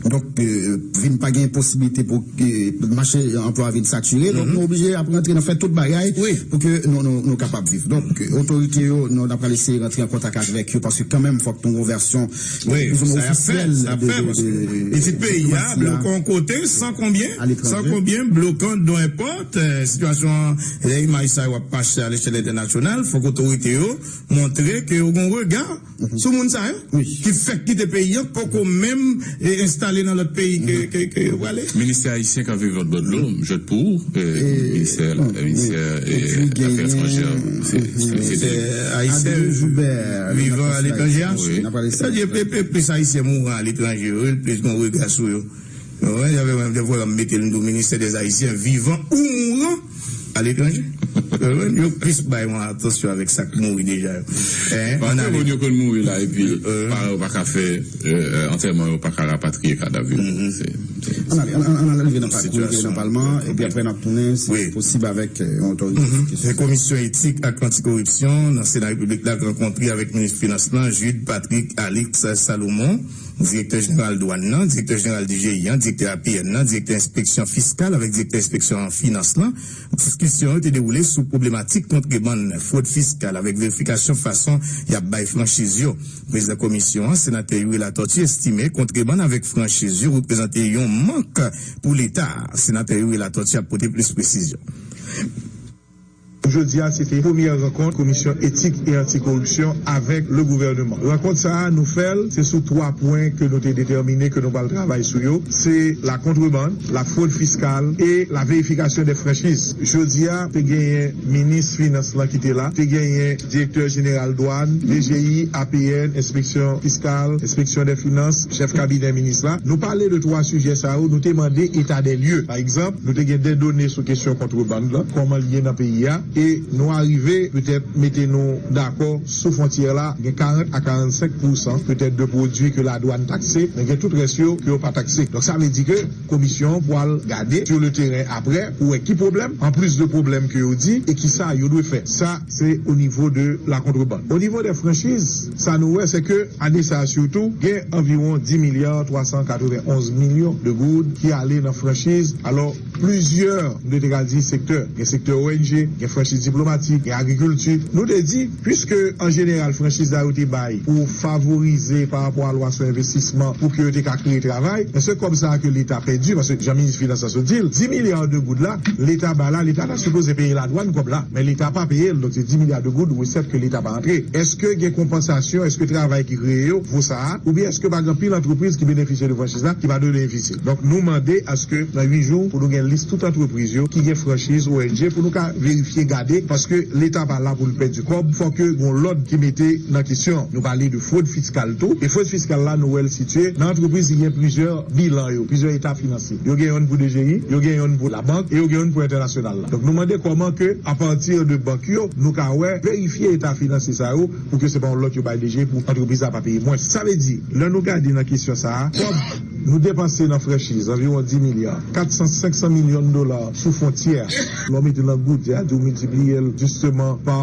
donk, eh, vin pa gen posiblite pou, eh, mache anplwa vin satire. Donk nou oblije ap rantre nan fè tout bagay pou ke nou, nou, nou kapab viv. Donk, eh, otorite yo, nou, n ap pral eseye rantre an kontak avèk yo, paske kanmenm fòk nou gen yon vèsyon plizoumwen ofisyèl de, de, de, pitit peyi a bloke yon kote, san konbyen, san konbyen, bloke yon do enpòt, eh, sitiyasyon an, lè imaj sa yo ap pase a lechèl entènasyonal, fòk otorite yo montre ke yo gen yon rega sou moun sa yo ki fèk kite peyi an, poko menm, eh, enstale nan lòt peyi ke, ke, ke yo prale. Ministè ayisyen k ap viv lòt bò dlo, m jwèt pou ou, eh, ministè, eh, ministè, eh, afè etranjè, se, se, se ayisyen vivan aletranje a. Sa di, plis, plis ayisyen mouri aletranje yo, plis gen yon rega sou yo. Wi, y a menm de fwa m mete l nan ministè dè Ayisyen vivan ou mouran aletranje. Yo plis bay yon atansyon avèk sa k mouri deja yo. Paske moun yo konn mouri la, epi paran yo pa ka fè, eh, antèman, yo pa ka rapatriye kadav yo. Ann al, ann al, ann al rive nan pa-, rive nan palman an, epi apre n ap tounen, si posib, avèk, eh, yon otorite. Se komisyon etik ak antikoripsyon nan Sena Repiblik la k rankontre avèk minis finans lan, Jude Patrick Alix Salomon, direktè jeneral dwàn nan, direktè jeneral D G I an, direktè A P N nan, direktè enspeksyon fiskal avèk direktè enspeksyon finans lan. Diskisyon yo te dewoule sou pwoblematik kontrebann, fwod fiskal avèk verifikasyon fason y ap bay franchiz yo. Prezidan komisyon an, senatè Youri Latortue, estime kontrebann avèk franchiz yo reprezante yon mank pou Leta. Senatè Youri Latortue ap pote plis presizyon. Jodi a, se te premyè rankont Komisyon Etik e Antikoripsyon avèk le gouvèneman. Rankont sa a, nou fè l, se sou twa pwen ke nou te detèmine ke nou pral travay sou yo. Se la kontrebann, la frod fiskal e la verifikasyon dè franchiz. Jodi a, te genyen minis finans lan ki te la, te genyen direktè jeneral dwàn, D G I, A P N, enspeksyon fiskal, enspeksyon dè finans, chèf kabinè minis la. Nou pale de twa sijè sa yo, nou te mande eta dè lye. Pa egzanp, nou te gen de done sou kesyon kontrebann lan, kòman l ye nan peyi a, e nou arive petèt mete nou dakò sou fwontyè la, gen karant a karannsenk pousan petèt de pwodui ke ladwàn takse, men gen tout rès yo ke yo pa takse. Donk sa vle di ke komisyon an pwal gade sur le terrain aprè pou wè ki pwoblèm, an plis de pwoblèm ke yo di, e kisa yo dwe fè. Sa, se o nivo de la kontrebann. O nivo dè franchiz, sa nou wè, se ke ane sa a sitou, gen anviwon dis milya twa san katrevenn onz milyon de goud ki ale nan franchiz. Alò, plizyè, nou te ka di sektè. Gen sektè O N G, gen franchiz diplomatik, gen agrikilti. Nou te di, piske an jeneral franchiz la yo te bay pou favorize pa rapò a lwa sou envestisman pou ke yo te ka kreye travay, men se kòb sa a ke Leta pèdi, paske jan minis finans la sot di l, dis milya de goud la, Leta ba la, Leta ta sipoze peye ladwàn kòb la, men Leta pa peye l, donk se dis milya de goud resèt ke Leta pa antre. Èske gen konpansasyon, èske travay ki kreye yo vo sa a, oubyen èske pa gen anpil antrepriz ki benefisye de franchiz la, ki pa dwe benefisye? Donk nou mande aske nan uit jou pou nou gen lis tout antrepriz yo ki gen franchiz O N G pou nou ka verifye, gade, paske Leta pa la pou l pèdi kòb, fòk gen yon lòd ki mete nan kesyon. Nou pale de frod fiskal tou, e frod fiskal la nou wè l sitiye nan antrepriz ki gen plizyè bilan yo, plizyè eta finansye. Yo gen yonn pou D G I, yo gen yonn pou labank, e yo gen yonn pou entènasyonal la. Donk nou mande kòman ke apati de bank yo, nou ka wè, verifye eta finansye sa yo, pou ke se pa yon lòt yo bay D G I pou antrepriz la pa peye mwens. Sa vle di, lè nou gade nan kesyon sa a, kòb Nou depanse nan franchiz anviwon dis milya, kat san, senk san milyon dola sou fwontyè. Lè w mete nan goud, se a di w miltipliye l jisteman pa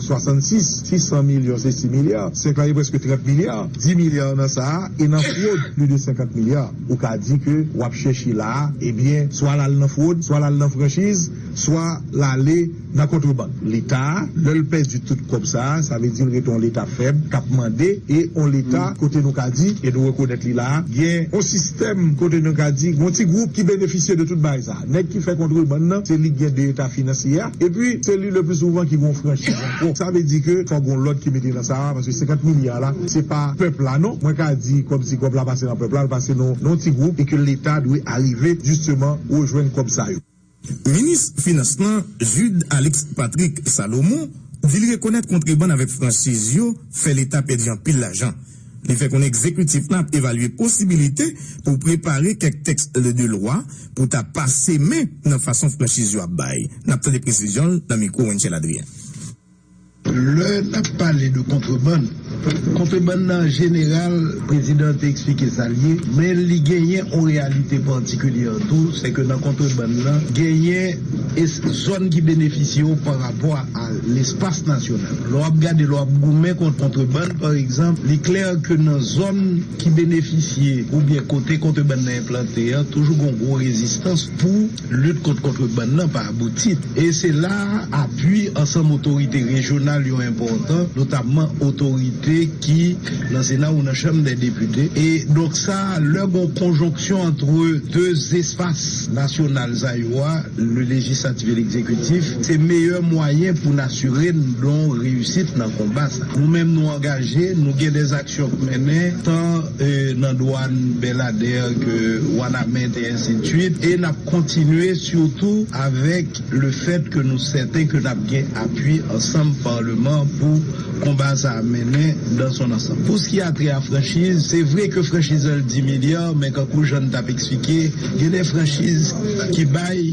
swasannsis, sis san milyon se sis milya, senk la se prèske trant milya, dis milya nan sa a, e nan fwod, plis de senkant milya. Ou ka di ke w ap chèche la a, ebyen, swa l al nan fwod, swa l al nan franchiz, swa l ale nan kontrebann. Leta a, lè l pèdi tout kòb sa a, sa vle di l rete yon Leta fèb, k ap mande, e yon Leta kote nou ka di, e nou rekonèt li la a, gen yon sistèm kote nou ka di, gen yon ti gwoup ki benefisye de tout bagay sa a. Nèg ki fè kontrebann nan, se li ki gen de eta finansye a, epi se li le pli souvan ki gen yon franchiz ankò. Sa vle di ke fò gen yon lòd ki mete nan sa a, paske senkant milya la, se pa pèp la non. Mwen ka di kòmsi kòb la pase nan pèp la, l pase nan, nan yon ti gwoup, e ke Leta dwe arive, jisteman, rejwenn kòb sa yo. Minis Finans lan, Jude Alix Patrick Salomon, di l rekonèt kontrebann avèk franchiz yo fè Leta pèdi anpil lajan. Li fè konnen egzekitif la ap evalye posibilite pou prepare kèk tèks de lwa pou ta pase men nan fason franchiz yo ap bay. N ap tande presizyon l nan mikwo Wenchel Adrien. Lè n ap pale de kontrebann, kontrebann nan an jeneral, prezidan an te eksplike sa l ye, men li genyen yon reyalite patikilye tou, se ke nan kontrebann nan, genyen es-, zòn ki benefisye yo pa rapò a lespas nasyonal. Lè w ap gade, lè w ap goumen kont kontrebann, pa egzanp, li klè ke nan zòn ki benefisye oubyen kote kontrebann nan enplante an, toujou gen yon gwo rezistans pou lit kont kontrebann nan pa abouti. E se la a apui ansanm otorite rejyonal yo enpòtan, notamman otorite ki nan Sena ou nan Chanm dè Depite. E donk sa, lè gon konjonksyon ant de espas nasyonal sa yo a, le lejislatif e legzekitif, se meyè mwayen pou n asire n de yon reyisit nan konba sa. Nou menm nou angaje, nou gen de aksyon k mennen, tan, e, nan dwàn Bèladè ke Wanament e ensidswit, e n ap kontinye sitou avèk le fèt ke nou sèten ke n ap gen apui ansanm Palman pou konba sa a mennen dans son ensemble. Pou ce qui a trait à franchiz, se vre ke franchiz lan dis milya, men kankou jan n t ap eksplike, gen de franchiz ki bay,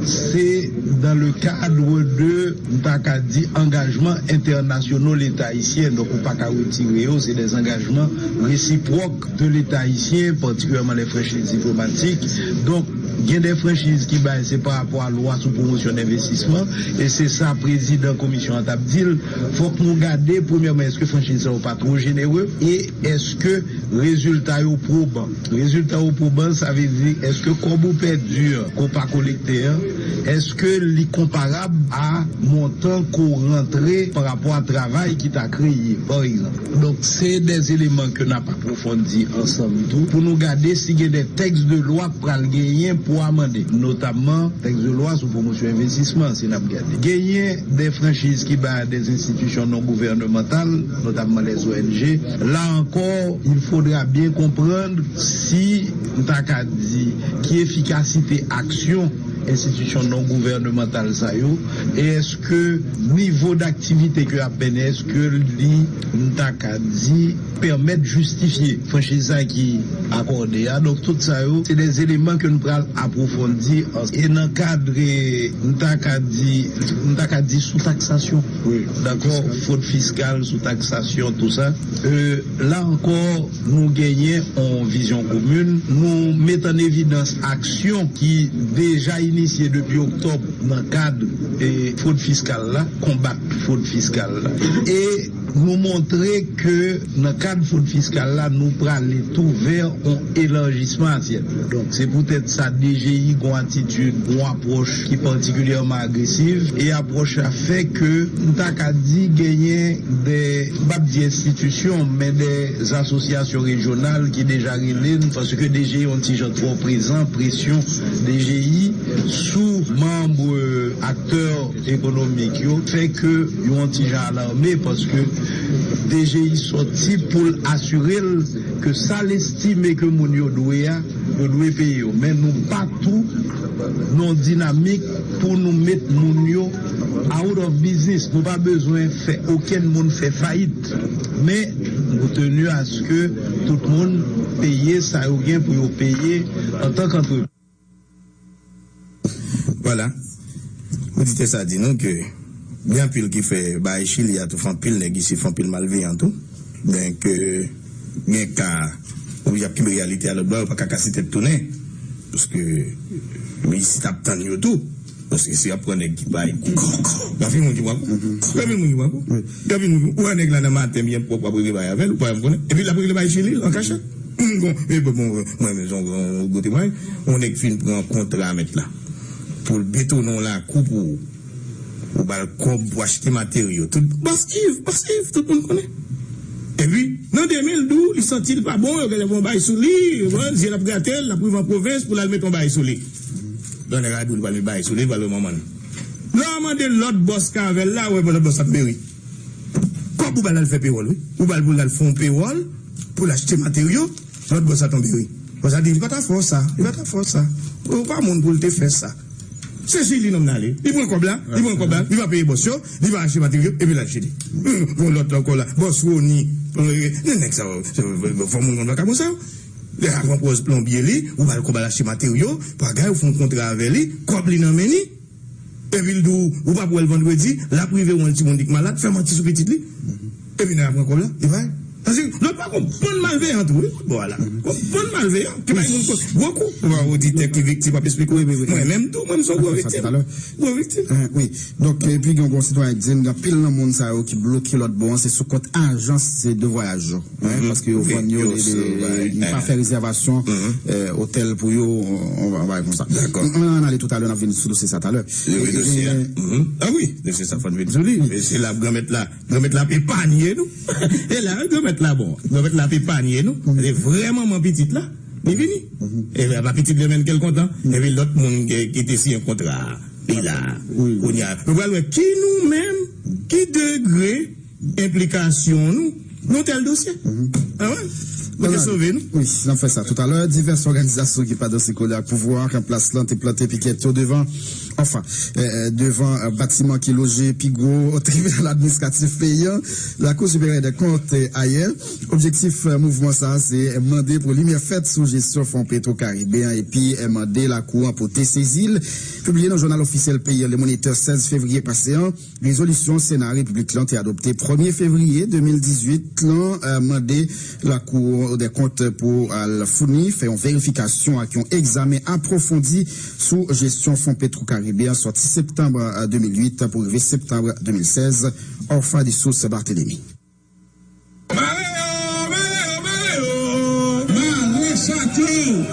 se dans le cadre de, m ta ka di, angajman entènasyonal Leta ayisyen. Donk, ou pa ka retire yo, se de angajman resipwòk de Leta ayisyen, patikilyèman lè franchiz diplomatik. Donk, gen de franchiz ki bay, se pa rapò a lwa sou pwomosyon envestisman, e se sa prezidan komisyon an t ap di l. Fòk nou gade, premyèman, èske franchiz sa yo pa twò jenere, e èske rezilta yo pwoban. Rezilta yo pwoban, sa vle di, èske kòb ou pèdi an, ke w pa kolekte an, èske li konparab a montan ke w rantre pa rapò a travay ki ta kreye, pa egzanp. Donk, se de eleman ke n ap apwofondi ansanm tou, pou nou gade si gen de tèks de lwa k pral genyen pou amande, notamman tèks de lwa sou pwomosyon envestisman, si n ap gade. Genyen de franchiz ki bay a de enstitisyon non gouvènemantal, notamman les O N G. La encore, il faudra bien comprendre si, m ta ka di, ki efikasite aksyon enstitisyon non gouvènemantal sa yo, e èske nivo daktivite ke y ap mennen, èske li, m ta ka di, pèmèt jistifye franchiz sa ki akòde a. Donk, tout sa yo, se de eleman ke nou pral apwofondi an, e nan kad, e, m ta ka di, m ta ka di sou taksasyon. Wi. Dakò, fwod fiskal, sou taksasyon, tou sa. E, la ankò, nou genyen yon vizyon komin. Nou met an evidans aksyon ki deja inisye depi oktòb nan kad, e, fwod fiskal la, konbat fwod fiskal la. E nou montre ke nan kad fwod fiskal la, nou prale tou vè yon elajisman asyèt la. Donk, se poutèt sa D G I gon atitid, gon apwòch ki patikilyèman agresiv, e apwòch la fè ke m ta ka di genyen de, m p ap di enstitisyon, men de asosyasyon rejyonal ki deja rele n, paske D G I yon ti jan twò prezan, presyon D G I sou manm, e, aktè ekonomik yo, fè ke yo yon ti jan alame, paske D G I sòti pou l asire l ke sa l estime ke moun yo dwe a, yo dwe peye yo. Men nou pa tou nan yon dinamik pou nou met moun yo out of business. Nou pa bezwen fè okenn moun fè fayit. Men nou tenu à ce que tout moun peye sa yo gen pou yo peye antanke antreprenè. Vwala. Oditè sa di nou ke gen anpil ki fè bagay Chili a tou, fè anpil nèg isi, fè anpil malveyan tou. Donk, gen ka Oblije ap kenbe reyalite a lòt bò, yo pa ka kase tèt tounen. Paske, men isit ap tann yo tou. Paske si y ap pran nèg ki bay kou, gen anpil moun ki pran kou. Gen anpil moun ki pran kou. Gen anpil moun ki, ou wè nèg la nan maten byen pwòp, w ap regle bagay avè l, ou pa janm konnen. Epi l ap regle bagay chili, an kachèt. Bon, e bon, bon, mwen menm, se yon gwo temwayaj. Yon nèg fin pran kontra mèt la. Pou l betone yon lakou pou ou. Ou ba l kòb pou achte materyo. Tout, Bòs Iv, Bòs Iv, tout moun konnen. Epi, nan de mil douz, li santi l pa bon, yo genlè fè yon bagay sou li, zye l ap grate l, l ap rive an pwovens pou l al mete yon bagay sou li. Lè nèg la di w li pral met bagay sou li, li pral wè manman l. Lè w mande lòt bòs k avè l la, ou wè lòt bòs ap meri. Kòb ou ba l al fè pewòl, wi. Ou ba l pou l al fè yon pewòl, pou l achte materyo, lòt bòs la tonbe, wi. Bòs la di, li pa ta fè w sa, li pa ta fè w sa. Ou pa moun pou l te fè sa. Se Jili nonm nan ale. Li pran kòb la, li pran kòb la, li va peye bòs yo, li va achte materyo, epi l al chili. Bon, lòt la ankò la, bòs Roni, nan nèg sa, fò moun konn vakabon sa yo. Lè a pran pòz plonbye li, ou ba l kòb al achte materyo, bagay, ou fè yon kontra avè li, kòb li nan men li. Epi l di w, ou p ap wè l vandredi, l ap rive wè yon timoun li k malad, fè manti sou pitit li. Epi nèg la pran kòb la, li bay. Paske lòt pa konprann malveyan tou, wi, lòt bò a la. Konprann malveyan, ki bay moun gwo kou. Ou wè oditè ki viktim ap esplike w. Mwen menm tou, mwen m se yon gwo viktim. Gwo viktim. Wi. Donk, epi gen yon sitwayen ki di n, gen anpil nan moun sa yo ki bloke lòt bò an, se sou kont ajans de vwayaj yo. Paske yo vann yo, yo pa fè rezèvasyon otèl pou yo, yon bagay konsa. Dakò. Ann ale toutalè, n ap vin sou dosye sa talè. Wi, dosye a. Ah wi, dosye sa fò n vin sou li. E se la granmèt la, granmèt la ap epanye nou. E la, granmèt la bon. Granmèt la ap epanye nou. Se vrè manman pitit la. Li vini. E pa pitit li menm ke l kontan. Epi lòt moun ki, ki te siyen kontra a. Li la. Kounye a, nou pral wè ki nou menm, ki degre enplikasyon nou nan tèl dosye. Ah wè? Mwen te sove nou. Wi, n ap fè sa toutalè. Divès òganizasyon ki pa danse kole ak pouvwa an plas lan te plante pikèt yo devan, anfen, devan batiman ki loje pi gwo tribinal administratif peyi an, Lakou Siperyè dè Kont, ayè. Objektif mouvman sa a se mande pou limyè fèt sou jesyon fon Petro Karibe an epi mande Lakou an pote sezi l. Pibliye nan jounal ofisyèl peyi an, Le Moniteur, sèz fevriye pase an. Rezolisyon Sena Repiblik lan te adopte premye fevriye de mil dizuit lan mande Lakou dè Kont pou al founi, fè yon verifikasyon ak yon egzamen apwofondi sou jesyon fon Petro Karibe an sòti septanm de mil uit pou rive septanm de mil sèz. Orpha de Source Barthélemy. Mare yo, mare yo, mare yo, mare chat yo.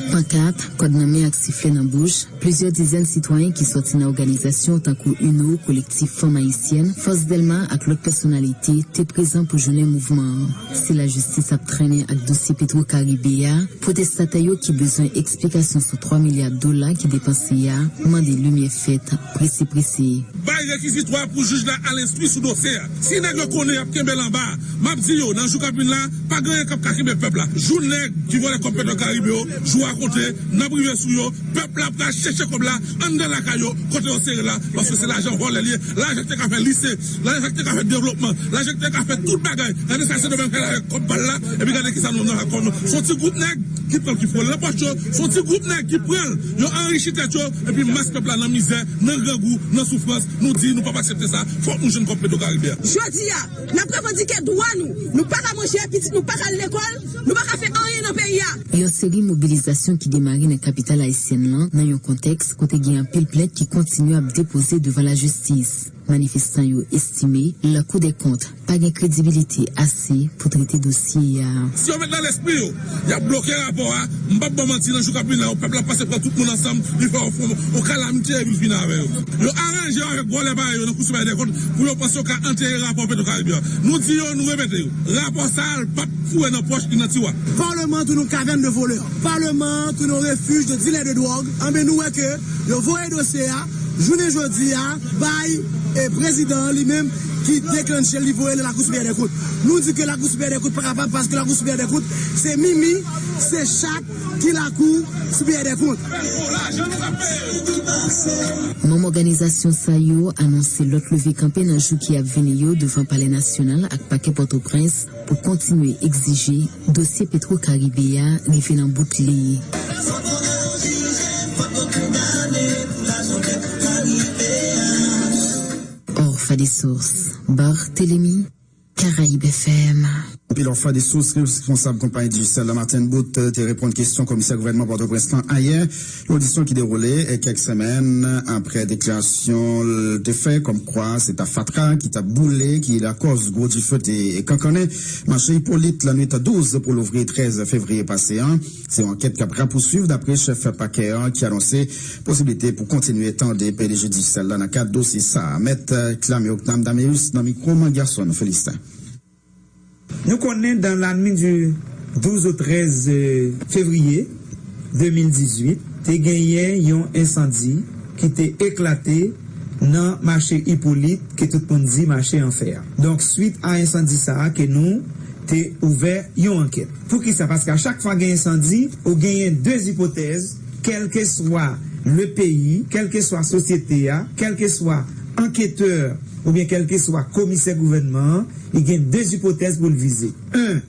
Pankat, kòd nan men ak siflè nan bouch, plizyè dizèn sitwayen ki sòti nan òganizasyon tankou UNO, Kolektif Fanm Ayisyèn, Fòs Dèlma ak lòt pèsonalite te prezan pou jounen mouvman an. Si lajistis ap trennen ak dosye Petro Karibe a, pwotestatè yo ki bezwen eksplikasyon sou twa milya dola ki depanse a mande limyè fèt prese prese. Bay rekizitwa pou jij la al enstwi sou dosye a. Si nèg yo konnen y ap kenbe l anba, m ap di yo, nan jou k ap vin la, pa gen anyen k ap ka kenbe pèp la. Jou nèg ki vòlè kòb Petro Karibe yo, jou a konte, n ap rive sou yo, pèp la pral chèche kòb la anndan lakay yo, kote yo sere la, paske se lajan vòlè l ye, lajan ki te ka fè lise, lajan ki te ka fè devlopman, lajan ki te ka fè tout bagay. Gade sa, se demen k al avèk kòb pa l la, epi gade kisa nou nan kòm. Se yon ti gwoup nèg ki pran l, ki foure l nan pòch yo, se yon ti gwoup nèg ki pran l, yo anrichi tèt yo, epi mas pèp la nan mizè, nan grangou, nan soufrans. Nou di nou p ap aksepte sa, fòk nou jwenn kòb Petro Karibe a. Jodi a, n ap revandike dwa nou, nou pa ka manje, pitit nou pa ka al lekòl, nou pa ka fè anyen nan peyi a. Yon seri mobilizasyon ki demare nan kapital ayisyèn lan, nan yon kontèks kote gen anpil plent ki kontinye ap depoze devan lajistis. Manifestan yo estime Lakou dè Kont pa gen kredibilite ase pou trete dosye a. Si yo met nan lespri yo, y ap bloke rapò a, m p ap ba w manti, nan jou k ap vin la yo, pèp la ap pase pran tout moun ansanm, li fè yon, yon kalamite epi l fini avè yo. Yo aranje yo avèk vòlè parèy yo nan Kou Siperyè dè Kont pou yo panse yo ka antere rapò Petro Karibe a. Nou di yo, nou repete yo, rapò sa a, l p ap foure nan pòch, li nan tiwa. Parlement est une caverne de voleurs. Parlement est un refuge de dealers de drogue. Anben, nou wè ke yo voye dosye a, jounen jodi a, bay, e, prezidan an li menm ki deklanche l, li voye l nan Lakou Siperyè dè Kont. Nou di ke Lakou Siperyè dè Kont pa kapab, paske Lakou Siperyè dè Kont se mimi, se chat ki Lakou Siperyè dè Kont. Manm òganizasyon sa yo anonse lòt leve kanpe nan jou ki ap vini yo devan Palè Nasyonal ak Pakè Pòtoprens pou kontinye egzije dosye Petro Karibe a rive nan bout li. Orpha de Source, Barthélemy, Caraïbes F M. Anpil lòt fwa, de sous responsab konpayi Digicel la, Martin Boot, te reponn kesyon komisè gouvènman Pòtoprens lan ayè, yon odisyon ki dewoule kèk semèn apre deklarasyon l te fè kòmkwa se ta fatra ki t ap boule ki lakòz gwo dife te kankannen mache Ipolit lannwit douz pou louvri trèz fevriye pase an. Se yon ankèt k ap rapousuiv, dapre chèf pakè an, ki anonse posiblite pou kontinye tande pede jidisyè la nan kad dosye sa a. Mèt Clame Ocnam Dameus nan mikwo Marc Gerson Felistin. Nou konnen dans la nuit du douze au treize février deux mille dix-huit, te genyen yon ensandi ki te eklate nan mache Ipolit, ke tout moun di mache Anfè a. Donk, swit a ensandi sa a ke nou te ouvè yon ankèt. Poukisa? Paske a chak fwa gen ensandi, ou genyen de ipotèz, kèlkeswa le peyi, kèlkeswa sosyete a, kèlkeswa anketè oubyen kèlkeswa komisè gouvènman an, li gen de ipotèz pou l vize. Un,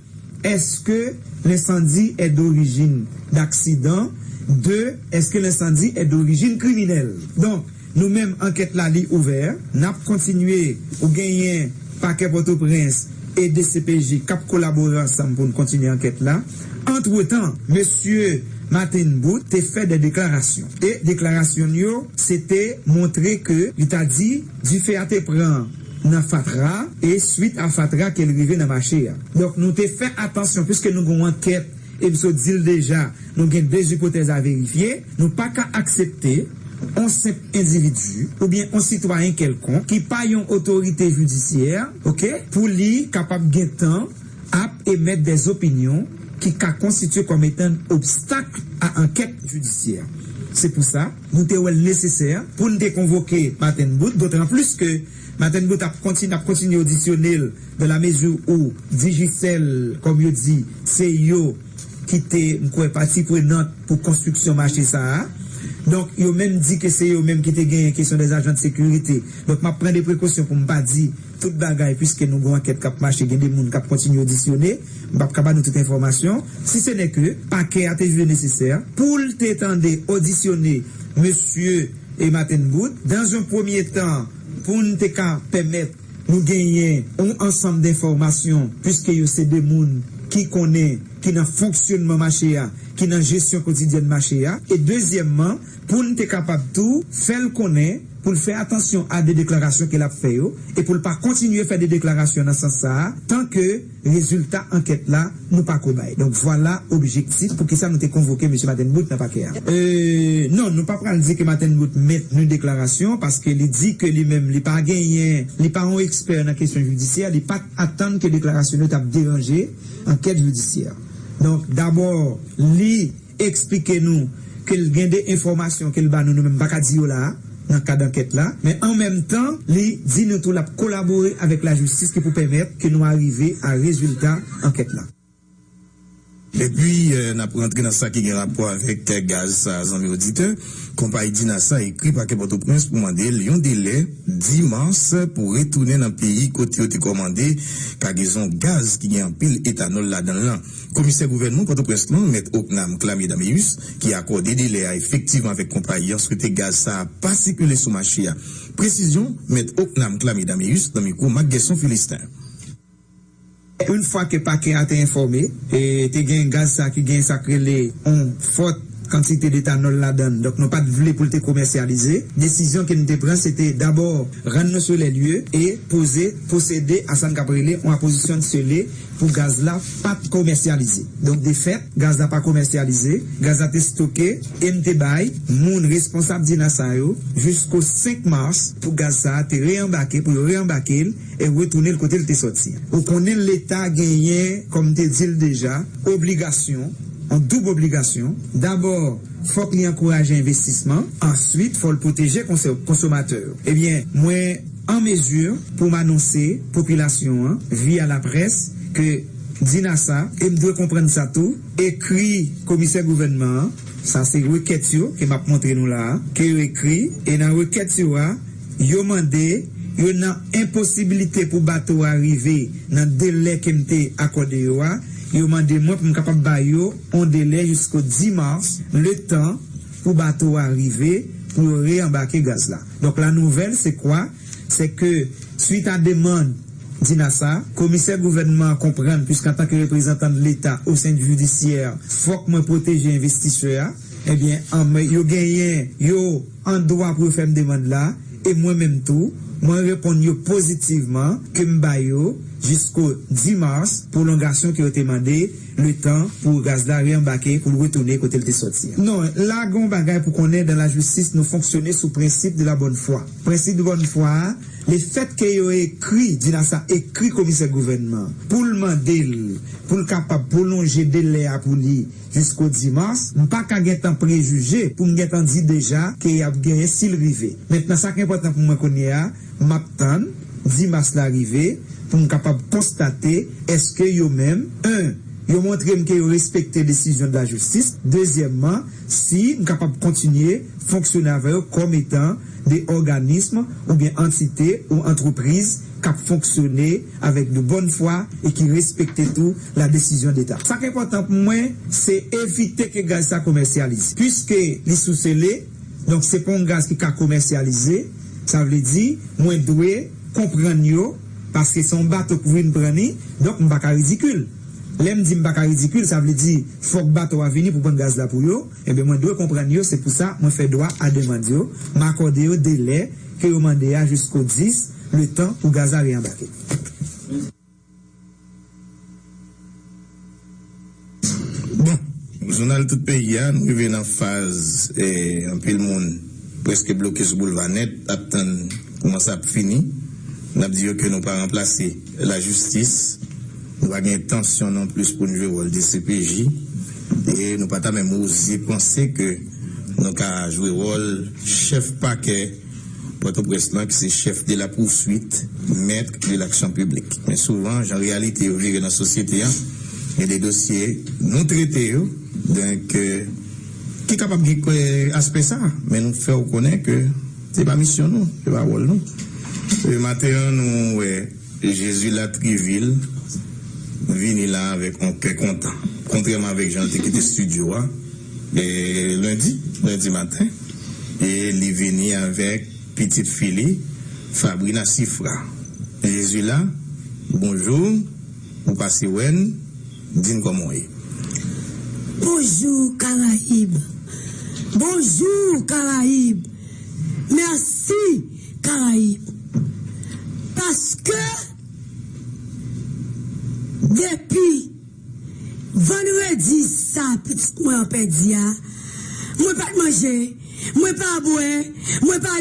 est-ce que l'incendie est d'origine d'accident? Deux, est-ce que l'incendie est d'origine criminelle? Donk, nou menm, ankèt la, li ouvè. N ap kontinye, ou genyen pakè Pòtoprens e D C P J k ap kolabore ansanm pou n kontinye ankèt la. Antretan, mesye Martin Boot te fè de deklarasyon. E deklarasyon l yo, se te montre ke li ta di dife a te pran nan fatra e swit a fatra ke l rive nan mache a. Donk, nou te fè atansyon, piske nou gen yon ankèt, e m sot di l deja, nou gen de ipotèz a verifye, nou pa ka aksepte yon senp endividi oubyen yon sitwayen kèlkonk ki pa yon otorite jidisyè, oke, pou li kapab gentan ap emèt de opinyon ki ka konstitye kòm etan obstak a ankèt jidisyè. Se pou sa, nou te wè l nesesè pou n te konvoke Martin Boot, dotan plis ke Martin Boot ap kontinye, ap kontinye odisyone l, dans la mesure où Digicel, kòm yo di, se yo ki te, m kwè, pati prenant pou konstriksyon mache sa a. Donk, yo menm di ke se yo menm ki te genyen kesyon de ajan de sekirite. Donk, m ap pran de prekosyon pou m pa di tout bagay, piske nou gen yon ankèt k ap mache, gen de moun k ap kontinye odisyone. M p ap ka ba nou tout enfòmasyon. Si se nè ke pakè a te jije nesesè pou l te tande odisyone mesye e Martin Boot, dans un premier temps, pou n te ka pèmèt nou genyen yon ansanm de enfòmasyon, piske yo se de moun ki konnen, ki nan fonksyonman mache a, ki nan jesyon kotidyèn mache a. E dezyèmman, pou n te kapab tou fè l konnen pou l fè atansyon a de deklarasyon ke l ap fè yo, e pou l pa kontinye fè de deklarasyon nan sans sa a, tan ke rezilta ankèt la, nou pako bay. Donk, vwala objektif poukisa nou te konvoke mesye Martin Boot nan pakè a. E, non, nou pa pral di ke Martin Boot mentni deklarasyon, paske li di ke li menm, li pa genyen, li pa yon ekspè nan kesyon jidisyè, li pa t atann ke deklarasyon nou t ap deranje ankèt jidisyè. Donk, dabò, li eksplike nou ke l gen de enfòmasyon ke l ba nou, nou menm pa ka di yo la a, nan kad ankèt la, men an menm tan, li di nou tou l ap kolabore avèk lajistis ki pou pèmèt ke nou arive a rezilta ankèt la. Epi, euh, n ap rantre nan sa ki gen rapò avèk gaz sa, zanmi oditè. Konpayi Dinasa ekri pakè Pòtoprens pou mande l yon delè dis mas pou retounen nan peyi kote yo te kòmande kagezon gaz ki gen anpil etanòl ladan l lan. Komisè gouvènman Pòtoprens lan, Mèt Ocnam Clame Dameus, ki akòde delè a efektivman avèk konpayi an, swete gaz sa a pa sikile sou mache a. Presizyon, Mèt Ocnam Clame Dameus nan mikwo Marc Guerson Philistin. Yon fwa ke pakè a te enfòme, e te gen gaz sa ki gen sa k rele yon fòt kantite detanòl ladan l. Donk, nou pa t vle pou l te komèsyalize. Desizyon ke n te pran, se te dabò rann nou sur les lieux e poze, pwosede a sa n k ap rele yon apozisyon sele pou gaz la pa t komèsyalize. Donk, de fèt, gaz la pa komèsyalize, gaz la te stoke, e n te bay moun responsab Dinasa yo jisko senk mas pou gaz sa a te reanbake, pou yo reanbake l e retounen l kote l te sòti. Ou konnen Leta genyen, kòm m te di l deja, obligasyon, yon doub obligasyon. Dabò, fòk li ankouraje envestisman, answit, fò l pwoteje konsè-, konsomatè yo. Ebyen, mwen an mezi pou m anonse popilasyon an, via laprès, ke Dinasa, e m dwe konprann sa tou, ekri komisè gouvènman an, sa se rekèt yo ke m ap montre nou la a, ke yo ekri, e nan rekèt yo a, yo mande, yo nan enposiblite pou bato a rive nan delè ke m te akòde yo a, yo mande mwen pou m kapab ba yo yon delè jisko dis mas, letan pou bato a rive, pou yo reanbake gaz la. Donk, la nouvèl, se kwa? Se ke, swit a demann Di n a sa, komisè gouvènman an konprann, puiske antanke reprezantan de Leta o sen di jidisyè, fòk mwen pwoteje envestisè a. Ebyen, an, yo genyen, yo an dwa pou yo fè m demann la, e mwen menm tou, mwen reponn yo pozitivman ke m ba yo jisko dis mas pwolongasyon ke yo te mande, letan pou gaz la reanbake pou l retounen kote l te sòti a. Non, la gen yon bagay pou konnen, dan lajistis nou fonksyone sou prensip de la bonne foi. Prensip de bonne foi a, lefètke yo ekri, di n a sa ekri komisè gouvènman pou l mande l, pou l kapab pwolonje delè a pou li jisko dis mas, m pa ka gentan prejije pou m gentan di deja ke y ap genyen si l rive. Mentnan, sa k enpòtan pou mwen kounye a, m ap tann dis mas la rive pou m kapab konstate èske yo menm, en, yo montre m ke yo respekte desizyon de lajistis. Dezyèmman, si m kapab kontinye fonksyone avè yo kòm etan de òganism oubyen antite ou antrepriz k ap fonksyone avèk de bòn fwa e ki respekte tou la desizyon deta. Sa k enpòtan pou mwen, se evite ke gaz sa komèsyalize. Piske li sou sele, donk se pa yon gaz ki ka komèsyalize, sa vle di, mwen dwe konprann yo, paske se yon bato k vin pran li, donk m pa ka ridikil. Lè m di m pa ka ridikil, sa vle di, fòk bato a vini pou pran gaz la pou yo, ebyen mwen dwe konprann yo, se pou sa mwen fè dwa a demann yo, m akòde yo delè ke yo mande a jisko dis, letan pou gaz la reanbake. Bon, jounal tout peyi a, nou rive nan faz, eh, anpil moun prèske bloke sou boulva nèt, ap tann kouman sa ap fini. N ap di yo ke nou pa ranplase lajistis, nou pa gen entansyon non plis pou n jwe wòl D C P J, e nou pa ta menm oze panse ke nou ka jwe wòl chèf pakè Pòtoprens lan, ki se chèf de la poursuite, maître de l'action publique. Men souvan, jan reyalite yo vire nan sosyete a, gen de dosye nou trete yo, donk, eh, ki kapab gen, eh, aspè sa, men nou fè w konnen ke se pa misyon nou, se pa wòl nou. E maten an, nou wè Jezila Trivil vini la avèk yon kè kontan. Kontrèman avèk jan l te kite estidyo a, e, lendi, lendi maten, e li vini avèk pitit fi li, Fabrina Sifra. Jezila, bonjou, ou pase wè n, di n kòman w ye. Bonjou, Karayib. Bonjou, Karayib. Mèsi, Karayib. Paske depi vandredi sa pitit mwen an pèdi a, mwen pa t manje, mwen pa bwè, mwen pa